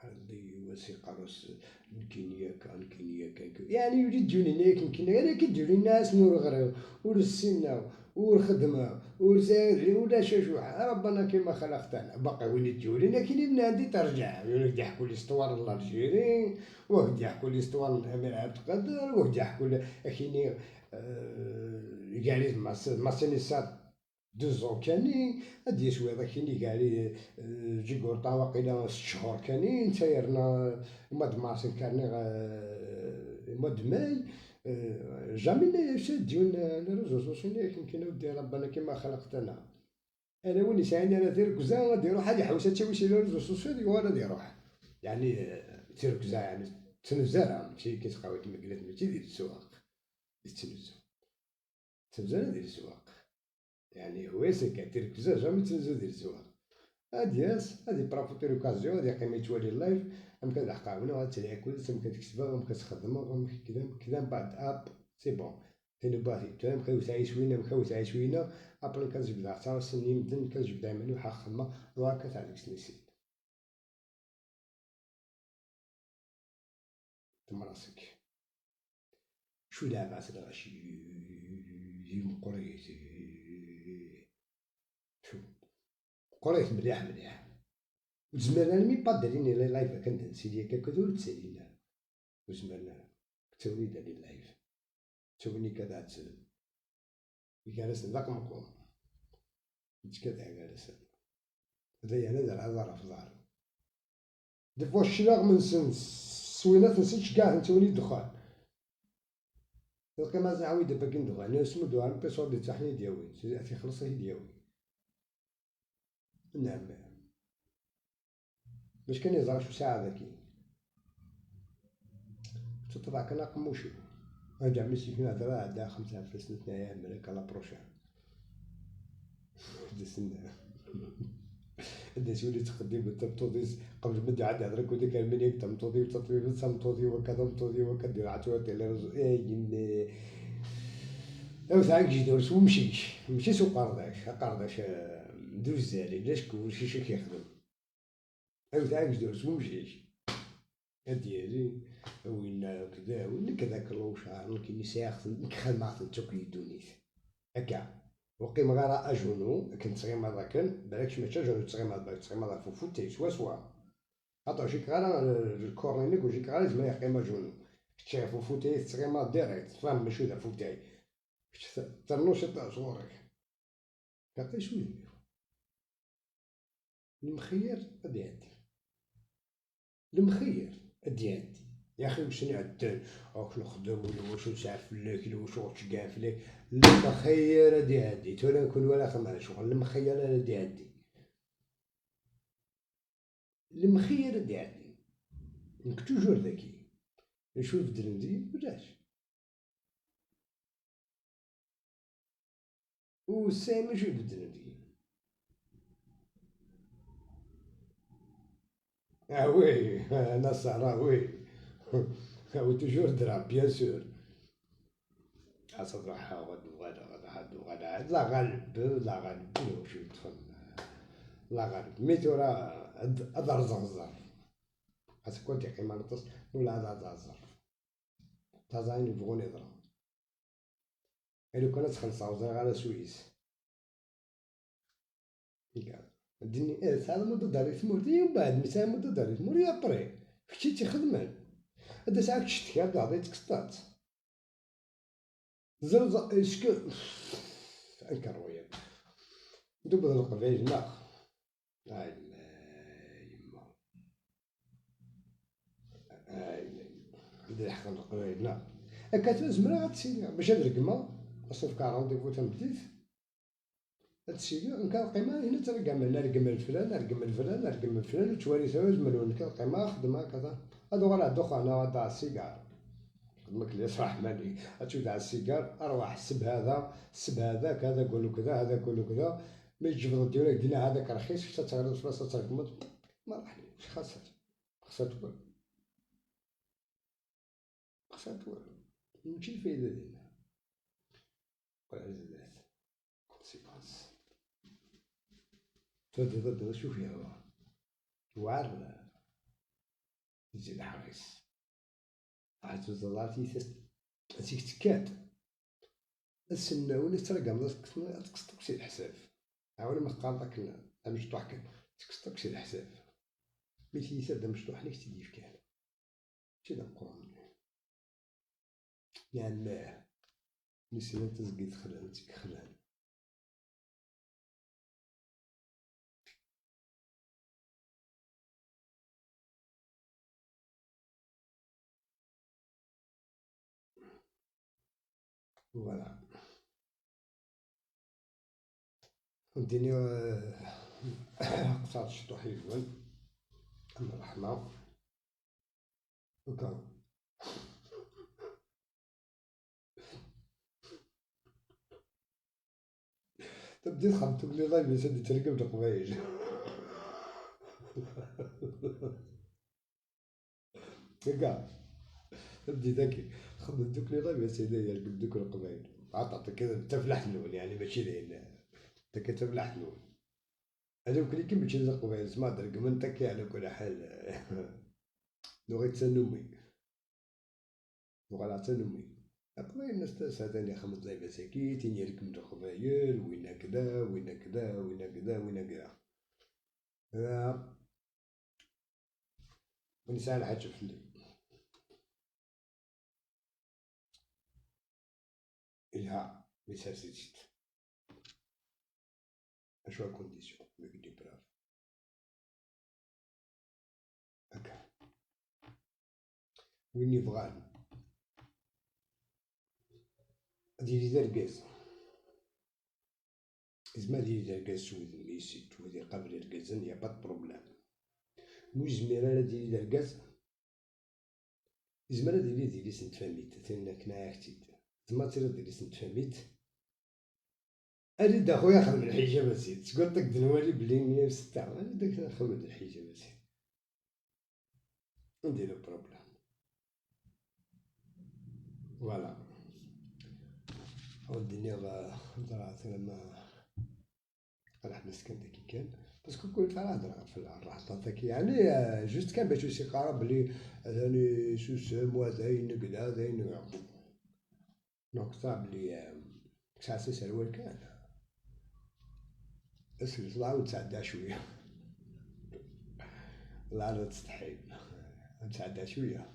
عندي وثيقة راس الكينيا كان كينيا كان يعني يريد يديوني هناك كينيا انا كيديروا الناس نور غريو ورسينا والخدمة ورسالي ولا شو ربنا كما خلقتنا باقي وين يديوني كاين من عندي ترجع يقول يحكوا l'histoire l'Algérie وقت يحكوا l'histoire الامير عبد القادر وقت يحكوا كاينين كاع ما سينيسات 2 ans كاني هادي شوية كايني كاع لي جيكورطا واقيلا 6 شهور كاني نتايرنا mois de mars كارني mois de mai jamais ديون les réseaux sociaux. يمكن ودي ربنا كيما خلقتنا انا وين يساعدني انا تيركزا غادي يروح غادي يحوس تاوي les réseaux sociaux ولا يروح يعني تيركزا يعني تنزل ماشي كيتقاوي كيما قلت ماشي ديال السواق تنزل تنزل ديال السواق يعني هو سكا تيركزا jamais تنزل ديال السواق. هادي ياس هادي profiter l'occasion هادي قيمة تولي ال live ام كتحقق غادي تلعب ام كتكتب ام كتخدم ام كذا كذا من بعد hop c'est bon تاني باغي تام كاو تعيش وين كاو تعيش وين après كتجبد حتى سنين مدن كتجبد منو حق خدمة وهكا تاع ديك سنين تم راسك شو لاباس الغاشي مقريت شو قريت مليح مليح وزمرنا مي با دارين les lives كان سيدي كاكا تسالينا وزمرنا تولي دارين live تولي كذا جالس ذاك مقوم كذا جالس هذا يعني دار هذا في ظهر des fois الشلاغ من سن سوينات نسيت كاع نتولي دخان القيمة زعاوي دابا كاين دخان اسمو دوان بيسور دي تاحني دياوي تيخلص هي دياوي. نعم باش كان يزرع شو ساعة ذاكي تطلع كان قموشي رجع ميسي فينا هضرة عندها 5 فلس نتنايا ملك la prochaine سنة الناس يولي تقدم وتمتوضي قبل ما عاد هضرك وديك المنيك تمتوضي وتطوي تمتوضي وكذا متوضي وكدير عتوات اي او تعاك جدور سو مشيش مشي سوق قرداش قرداش دوزالي لاش كلشي شي كيخدم او تعاك جدور سو مشيش ديالي وين كذا وين كذا كلوشار كاين ساخ نخدم توكي دونيت هكا وقيم غير à genoux كنت صغير هذاك بالك ماشي à genoux تصغير بالك تصغير هذا fauteuil سوا سوا هاطا جيك غير ال corps وجيك غير زعما يقيم à genoux كنت فو fauteuil تصغير direct فاهم ماشي ذا fauteuil ترنوش تاع صورك كعطي شويه المخير غادي يعدي المخير غادي يعدي يا اخي واش نعدل راك نخدم ولا واش نسعف لك ولا واش كاع فلك المخير غادي يعدي تولا نكون ولا خدمة شغل المخير غادي يعدي المخير غادي يعدي نك toujours ذكي نشوف درندي ولاش وسامي شوف درندي اه oui انا الصحراء oui و toujours درا bien sûr حسب راح غد غدا غدا حد غدا لا غالب لا غالب وش يدخل لا غالب ميتو راه هذا رزق الظرف حسب كنت قيمة نتص ولا هذا الظرف تازاين يبغون يضرب إلو كانت خلصة وزرا على سويس ديني إيه هذا مدة داري ثمورتي ومن بعد مثلا مدة داري ثموري أبري كنتي تخدم هذا ساعة تشتكي هذا عطيتك تكسطات زرز اسكو انكرويا دوب القبايل لا هاي يما هاي عندي الحق القبايل لا هكا زمرا غتسيلي باش هاد الرقمة اصلا في rendez-vous تمديت هادشي نكا القيمة هنا ترقم نرقم الفلان نرقم الفلان نرقم الفلان وتوالي ثلاث مليون نكا القيمة خدمة كذا هادو غير الدخان هذا السيجار خدمك لي صراحة مالي هادشي تاع السيجار اروح سب هذا سب هذاك هذا قولو كذا هذا قولو كذا ما يجبد ديالك دينا هذاك رخيص حتى تغرس بلاصة ترقمت ما راح لي خسرت خسرت والو خسرت والو ماشي الفايدة ديالنا والعزلات conséquences تفضل شوف يا وعر يزيد حريص عاد تيك تكاد السنة ترقم تكسطوك سي الحساب عاون ما قال داك مشطوح كان تكسطوك سي الحساب مي تيسا مشطوح لك تيدي في كان شي نقول يعني نسينا تزقيت خلان تيك خلان. voilà فهمتيني. قصار الشطوح يزول الرحمة وكا تبدي تخمم لي لايف سيدي تركب القبايل. كاع تبدي ذاكي خمم دوك لي لايف سيدي يركب دوك القبايل. عطاتك كذا تفلح نول يعني ماشي لين انت كتفلح نول هذوك اللي كي ماشي القبايل سما درك من تكي على كل حال. نوغي تسنومي نوغي تسنومي القبايل الناس تسعة خمس لايف ساكي تيني من القبايل وين كذا وين كذا وين كذا وين كذا. ونسال حاجة في الليل إلها مساسيت أشوا كونديسيون ميك دي براف هكا وين يبغان ديري داركاز زعما ديري داركاز سود ميسيت ودي قبل الكازن يا با بروبليم. مو زميرة ديري داركاز زميرة ديري سنتفاميت تينا كنا اختيت زعما تيري ديري سنتفاميت. أريد أخويا خدم الحجاب أسيد تقول لك دنوالي بلي 106 أريد نخدم الحجاب أسيد نديرو problème voilà. وديني هضرات لما راح نسكن داكي كان parce que كل فرا هضرة في الرحطة يعني juste كان باش يقرا بلي هذاني سوسم وهذاين كذا هذاين نقطة بلي ساعة سروال كان اسكت طلع وتعدى شوية لا تستحي نتعدى شوية.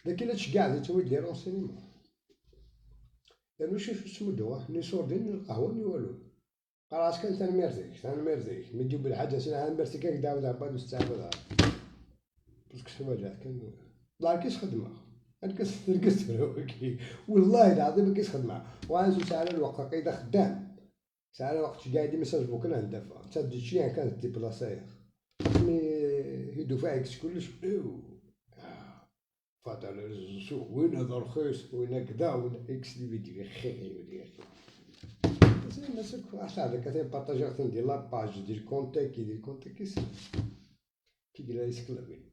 لكن هادشي كاع اللي تويد les renseignements لانو شوف سمو دوا ni صوردين ni القهوة ni والو. قراص كان تنميرتيك تنميرتيك ملي تجيب الحاجة سير نميرتيك كدا ولا بعد مستعبد parce que سواجات كان لا كيش خدمة الكس الكس والله العظيم كيش خدمة. وانا ساعة الوقت قيده خدام ساعة الوقت قاعد message vocal ندفع تدي شي كانت déplacé mais يدفع كلش فات على السوق وين هذا رخيص وين كذا وين اكس لي فيديو خير ودي الناس هذا كتين بارطاجي ندير la page دير contact دير contact كي قال يسكلابين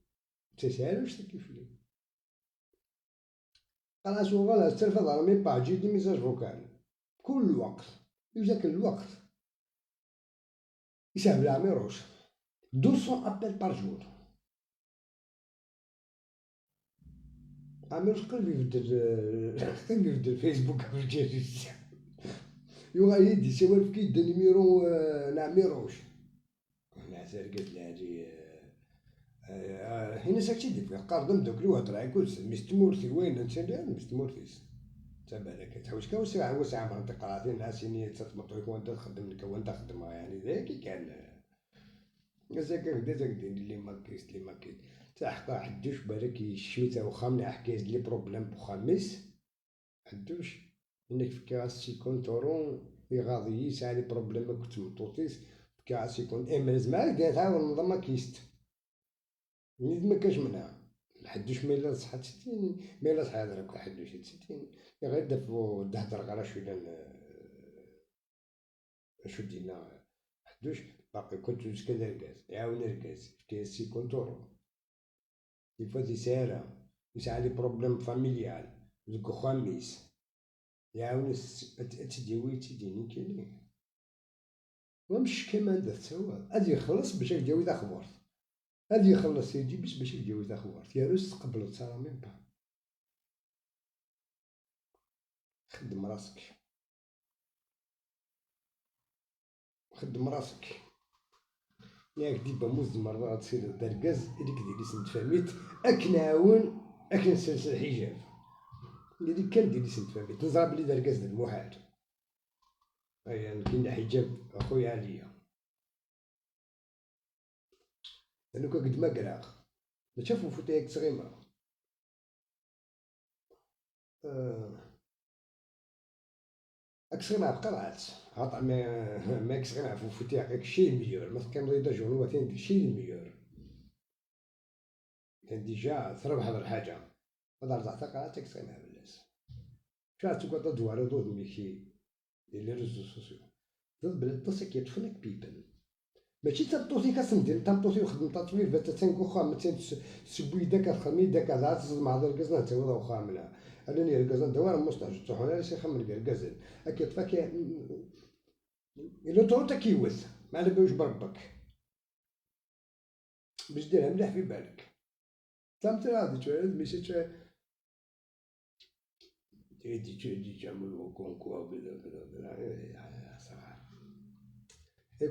تسالو واش كيف لي قال سوغ ترفض على mes pages des messages vocaux كل وقت يجاك الوقت يسهل عميروش 200 appels par jour. عميروش قلبي يبدل قلبي يبدل فيسبوك في الجريد يوغا يدي سوال في كيد numéro نعميروش انا زرقت لهادي هنا ساكتي دي قاردم دوك لي وهضر عكوز مستمورتي وين انت مستمورتيس تبع لك تحوش كا وسع وسع منطقة عاطين ناس تتمطوك وانت تخدم لك وانت خدمها يعني ذاك كان زاك كدا زاك دير لي ماكيست لي ماكيست تا حقا حدوش بالك شميتا وخامنا حكاية les problèmes بخامس حدوش انك في كاس سيكون تورون يغاضي ساعة les problèmes كنت مطوطيس كاس يكون امرز معاك دارتها والنظام كيست ما كاش منها حدوش ميلا صحة ستين ميلا صحة هضرك حدوش ستين غير دفو تهضر غير شوية شو دينا حدوش باقي كنت كذا ركاز يعاون ركاز كاس سيكون تورون des fois دي سارة يسعى les problèmes familial دوك خميس يعاون تديوي تديني كاينين ومش كيما عندها تسوى غادي يخلص باش يداوي ذا خبرت غادي يخلص يجي باش يداوي ذا خبرت يا روس تقبلو تصرا même pas. خدم راسك. خدم راسك ياك ديبا موز مرة تصير دركز اللي كدير لي سنت اكناون اكن سلسل الحجاب اللي كان دير لي سنت فاميت نزرع بلي دركز المحال يعني كاين حجاب اخويا عليا لانو قد ما قراغ ما شافو فوتيك صغيرة أكسغي مع بقرعات عطا ما أكسغي مع فوتيك شي الميور ما كان ريدا جونو ثاني شي الميور كان ديجا تربح هذا الحاجة هذا رجع تقرا أكسغي مع بلاس شو تقعد دوار دود ميكي ديال لي ريزو سوسيو ضد بلاد تصك يدفنك بيبل ماشي تمطوطي كاسندير تمطوطي وخدم تطويل باتا تنكو خام تن سبوي داك خمي داك هذا تصد مع ذا الكزنا تا ولا خامنا أنا الكزنا دوار مستعجل تحونا سي خمن الكزن أكيد فاك إلا تروتا كيوث ما على بالوش بربك باش ديرها مليح في بالك تمت غادي تعود ماشي تي تي تعملوا كونكو كذا كذا كذا صراحة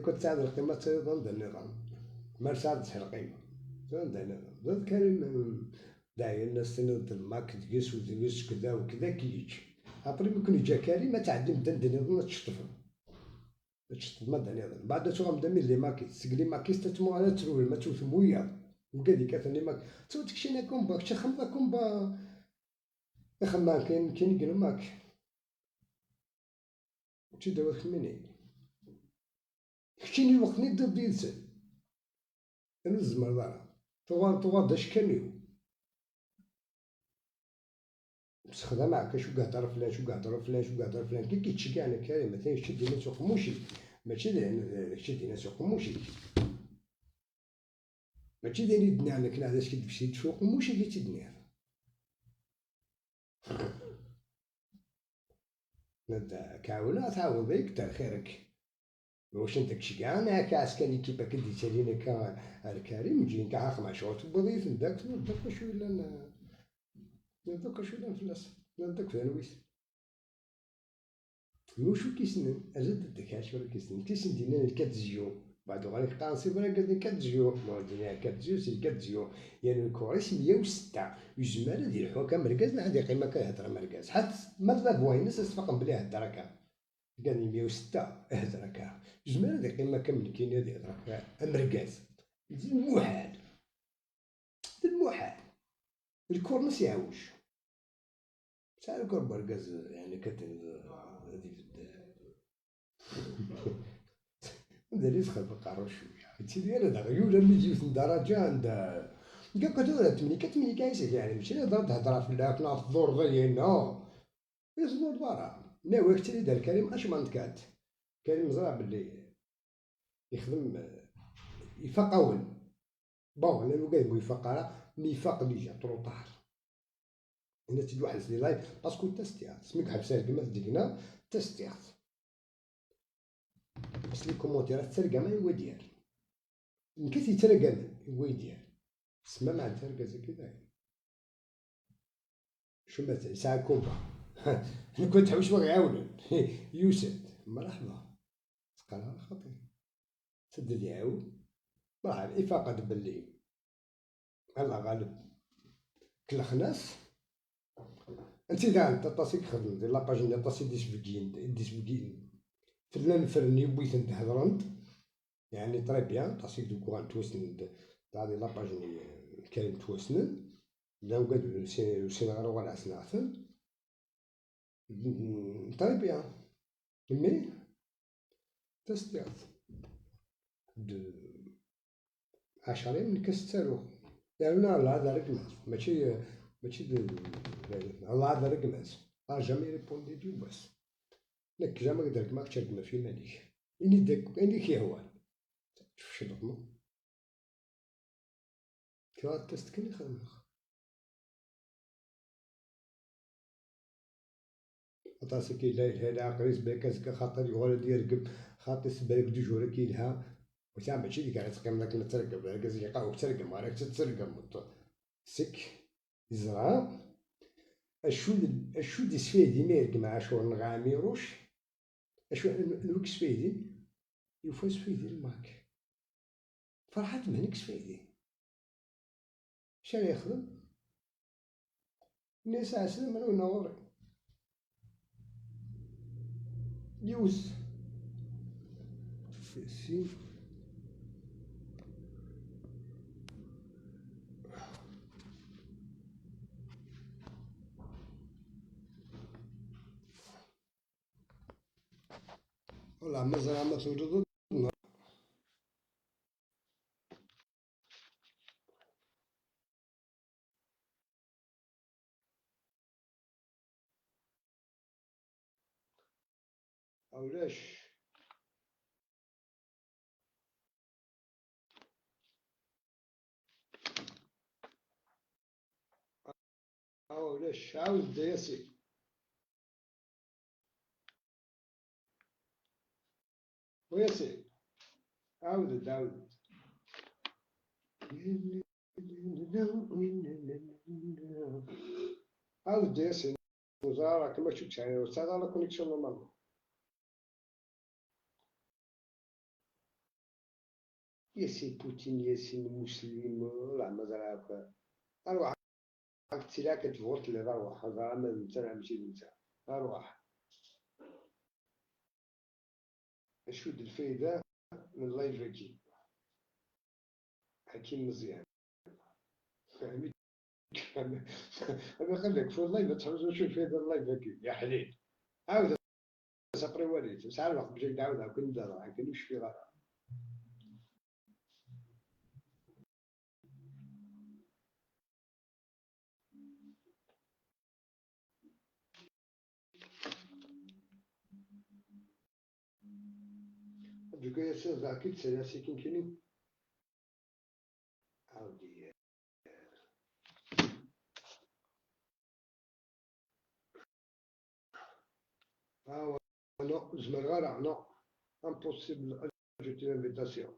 كنت ساعد القيمة ضد النظام ما ساعد القيمة ضد النظام ضد كريم داعي الناس تنض الماك تقيس وتقيس كذا وكذا كيجي أبري ممكن يجا كريم ما تعدي مدن النظام تشطف تشطف ما النظام بعد تو غنبدا من لي ماكيس سكلي ماكيس تتمو على ترول ما توثمويا وكذي كاثني ماك تو تكشينا كومبا كشي خمبا كومبا خما كاين كاين كانوا ماك تي داو خميني كشيني الوقت ني ضد ينسى انا الزمر دارا طوال داش كاميو تخدم معاك شو قهدر فلان شو قهدر فلان شو قهدر فلان كي كيتشكي على كريم مثلا شد ناس قموشي ماشي شد ناس قموشي ماشي داير يدنا على كنا علاش كتمشي تسوق قموشي كي تدني نتا كاونا تعاود يكتر خيرك واش انت كشي كاع انا كعسكري كيما كدي تالينا كا الكريم جين كاع خمع شوط بغيت نداك داك شويه لا داك شويه لا فلاس داك فانويس وشو كيسنن ازد داك عاش ولا كيسنن كيسن دينا الكاتزيو بعد غادي قانسي ولا قد كاتزيو ما دينا كاتزيو سي كاتزيو يعني الكوريس 106 يجمال ديال الحكام مركز عندي قيمه كيهضر مركز حتى ما لا فوينس استفق بلي هضر كا قال 106 اهضر كا جمال هذه قيمه كامل كاين هذه هضر مركز المحال المحال الكورنس يعوج ساعة الكور مركز يعني كتن هذه في هذا اللي دخل بالقارو شويه هادشي ديال هذا غيولا ملي جيت درجه عند كاع كتقول تمني كتمني كايس يعني ماشي ضربت هضره في الله كنا الدور ديالنا يزور برا نا وقت اللي دار كريم اش ما نتكات كريم زرع باللي يخدم يفقاول بون لانو قال يفقرا مي فاق ديجا ترو طار هنا تجي واحد لي لايف باسكو تستيات سميك حبسات كيما تديكنا تستيات بس لي كومونتيرات ترقى ما هو ديال نكيت يترقى هو ديال سما مع ترقى كذا شو مثلا ساعة كومبا كنت حوش باغي يعاونن يوسف مرحبا تقرا خطير سدد يعاون مرحبا إفاقة باللي الله غالب كلخناس انت اذا انت طاسيك خدم دير لاباج ديال طاسي ديسفكين ديسفكين فلان فرني بويت انت هضرنت يعني تري بيان طاسيك دو كوغان توسن تاع دي لاباج كاين توسن لا وقاد سي غير غير عسناثن تري بيان مي تستيعت دو عشرين من كاس تاروخ لأن لا هذا رقماس ماشي ماشي الله هذا رقماس لا جامي ريبوندي ديو باس لك جامي قدرك ما كتشرق ما في مالك إني داك إني كي هو شوف شي لقمة كي تيست كني خدمة عطاسك كي لا إله إلا قريس بالك خاطر يغال يركب خاطر سبالك دو جورا كيلها وتا ماشي ديك على تقيم لك تركب ركز يقاوك تركب راك تتركب سك يزرع اشو دي سفيدي ميرك مع شو نغاميروش اشو نوك سفيدي يفاز في الماك فرحات مهنكش في يدي شنو يخدم الناس عسلم انا ونوري يوس سي والله مازال ما توجد. أولاش أولاش عاود ياسي وياسي عاود عاود عاود ياسي وزارة كما شفت يعني وزارة la connexion normalement. ياسين بوتين ياسين مسلم والله مازال هكا اروح تيلا كتفوت لي اروح زعما ما انت ماشي انت اروح. شو الفايدة من ال live هاكي حكيم مزيان فهمت. انا قال لك في ال live تخرج شو الفايدة ال live هاكي يا حليل. عاود سابري وليت ساعة الوقت باش نعاودها كل دار كاين في غير دوكا ياسر زعكي تسالي كينكيني عاودي ها non زمر غير non impossible ajouter l'invitation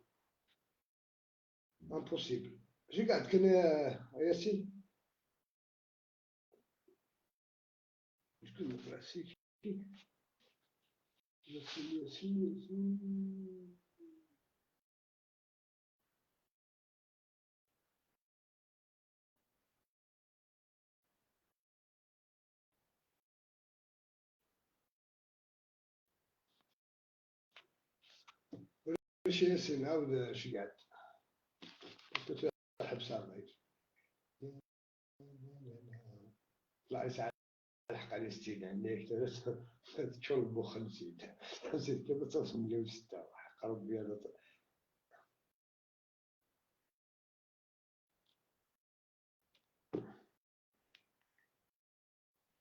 impossible. جي قاعد كان ياسين شكون مفراسيك ياسين ياسين ياسين واش ياسين عاود شي قاعد كنت حبس على طلع ساعة الحق على ستين عندك تشرب وخمسين خمسين كيف تصل 106 حق ربي هذا.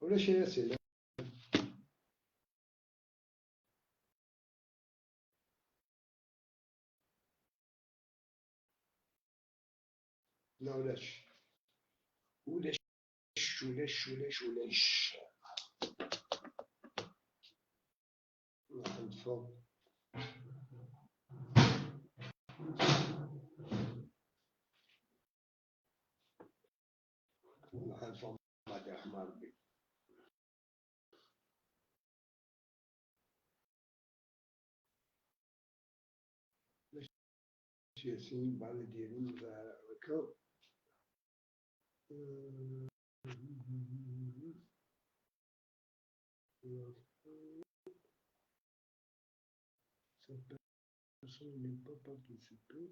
ولا شي ياسين لا ولاش ولاش ولاش ولاش ولاش عند فوق عند فوق بعد يا ربي. ياسين بعد ديالي هكا Cette personne n'est pas participé.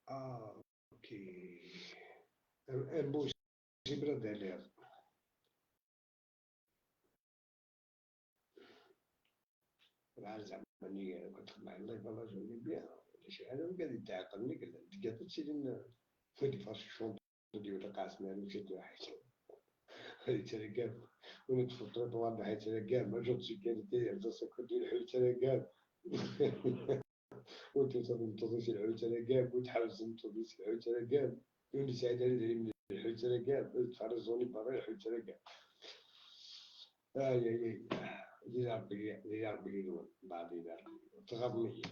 Ah, ok. Impossible d'aller. زعما ماني كنت مع الله يبارك جوني بيان ولا شي حاجة وقال لي تعاقلني قال لي قالت تسيري فودي فاش شونط ديال قاسم انا مشيت واحد هذه ترى وندخل طوال حيت كاع ما جوج سيكوريتي سكرتي الحوت راه كاع وانت تنتظر الحوت راه كاع وتحاول تنتظر الحوت راه كاع وني سعيد على من الحوت راه كاع تفرزوني برا الحوت راه كاع. اي اي اي ربي يا ربي بعد تغضني.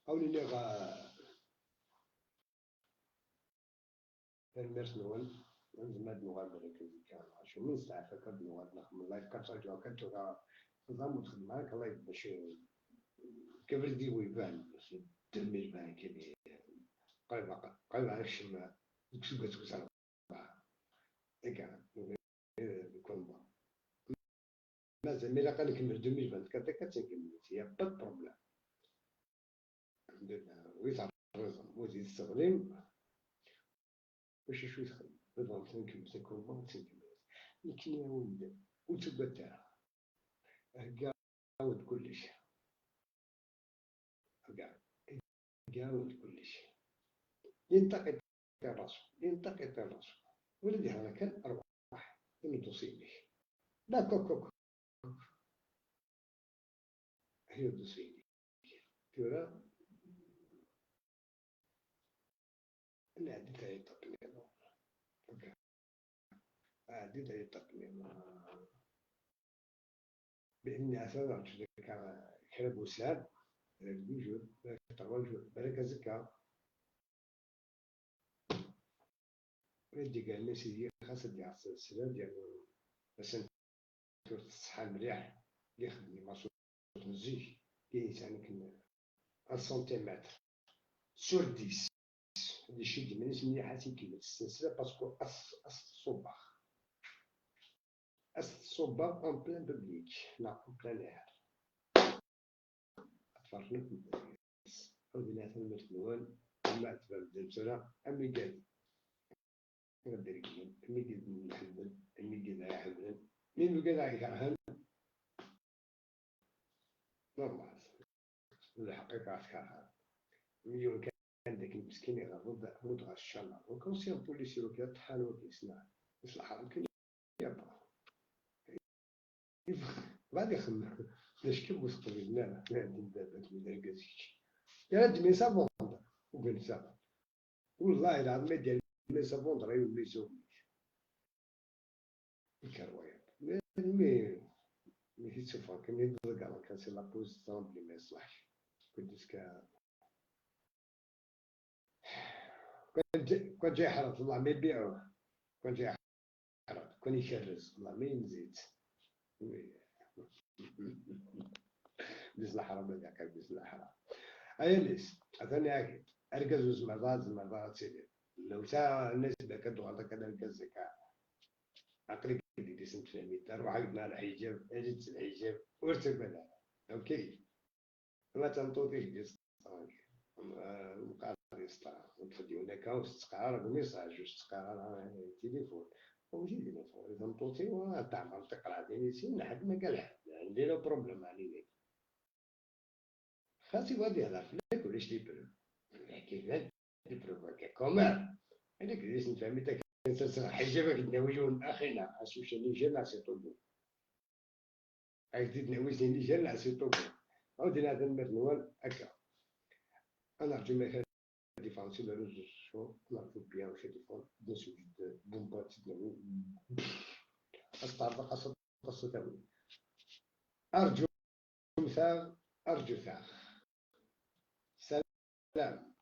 أولي لي غا تنميرت نون نزما نوغال بالك كان شو من ساعة فكر نوغال نخدم live كترجع كترجع نظام وتخدم معاك live باش كبر دي ويبان تلميذ بان كي قريب قريب على الشمال كسوكا سوكا إيكا كومبا مازال mais قال لك 2024 كتكمل y a pas de problème. الحمد لله ويتعرض وزيد التغليم باش شوي تخدم نظام تنكمل تكون تنكمل لكن يا ولد وتبدا قاود كلش قاود كلش ينتقد راسو ينتقد راسو ولدي هذا كان أرواح من dossier لا كوك كوك هي dossier ترى نعدي تاع التقنية عدي تاع التقنية بإني عسى كرا بوسان 2 jours 3 jours بالك زكا ودي قال لي سيدي خاص دي عصا السلام ديال باش الصحة مليح اللي يخدم مع صوت مزيج كاين يعني كنا 1 centimètre sur 10 هادي شي ديما مليحة تيكيب السلسلة parce que أس الصباح أس الصباح en plein public لا en plein air أتفرجنا عاودي نعتمد المثلوان ما تبان بسرعة أمي قال غدير أمي قال نحبل أمي قال يحبل مين قال يكرهن normal الحقيقة تكرهن مليون كان داك المسكين يغرد موت غشنا وكون c'est un policier وكذا طحان وكيسمع يصلح يمكن يبقى بعد يخمم باش كيف وصل لا لا دابا من ركازيك يا رد مي سافوند وقال سافوند والله العظيم ديال مي سافوند راه يولي يسوي الكروايات mais mais تشوف كان يضرب كان c'est la position اللي ما يصلحش كنت كون جاي يحرط الله ما يبيعوه كون جاي يحرط كون يكرز الله ما ينزيد بيز الحرام هذاك بيز الحرام ايا ليس عطاني هاكي اركز وزمرضات زمرضات سيدي لو تا الناس بدا كدوغ كذا ركز عقلي كدي سنت فهمي روح عقدنا الحجاب اجيت الحجاب ورتب اوكي ما تنطوطيش ديال مقاطع يسطا وتخدي هناك وتقرا ميساج وتقرا تليفون وماشي تليفون تنطوطي وتعمل تقرا دينيسي لحد ما قال حد عندي le problème عليك خاصي غادي يهضر فيك ولاش les preuves كيفاش les preuves comment هذيك اللي نفهمي تا كان حجابك ناويون اخينا اسوشي نيجر نعسي طوبو اكيد ناوي نيجر نعسي طوبو عاودي هذا المرنوال هكا انا رجل مثلا défense les réseaux sociaux نعرفو bien واش défense داس وجد بومبات أستعرض قصة قصة تاوي أرجو مثال أرجو ثاخ سلام.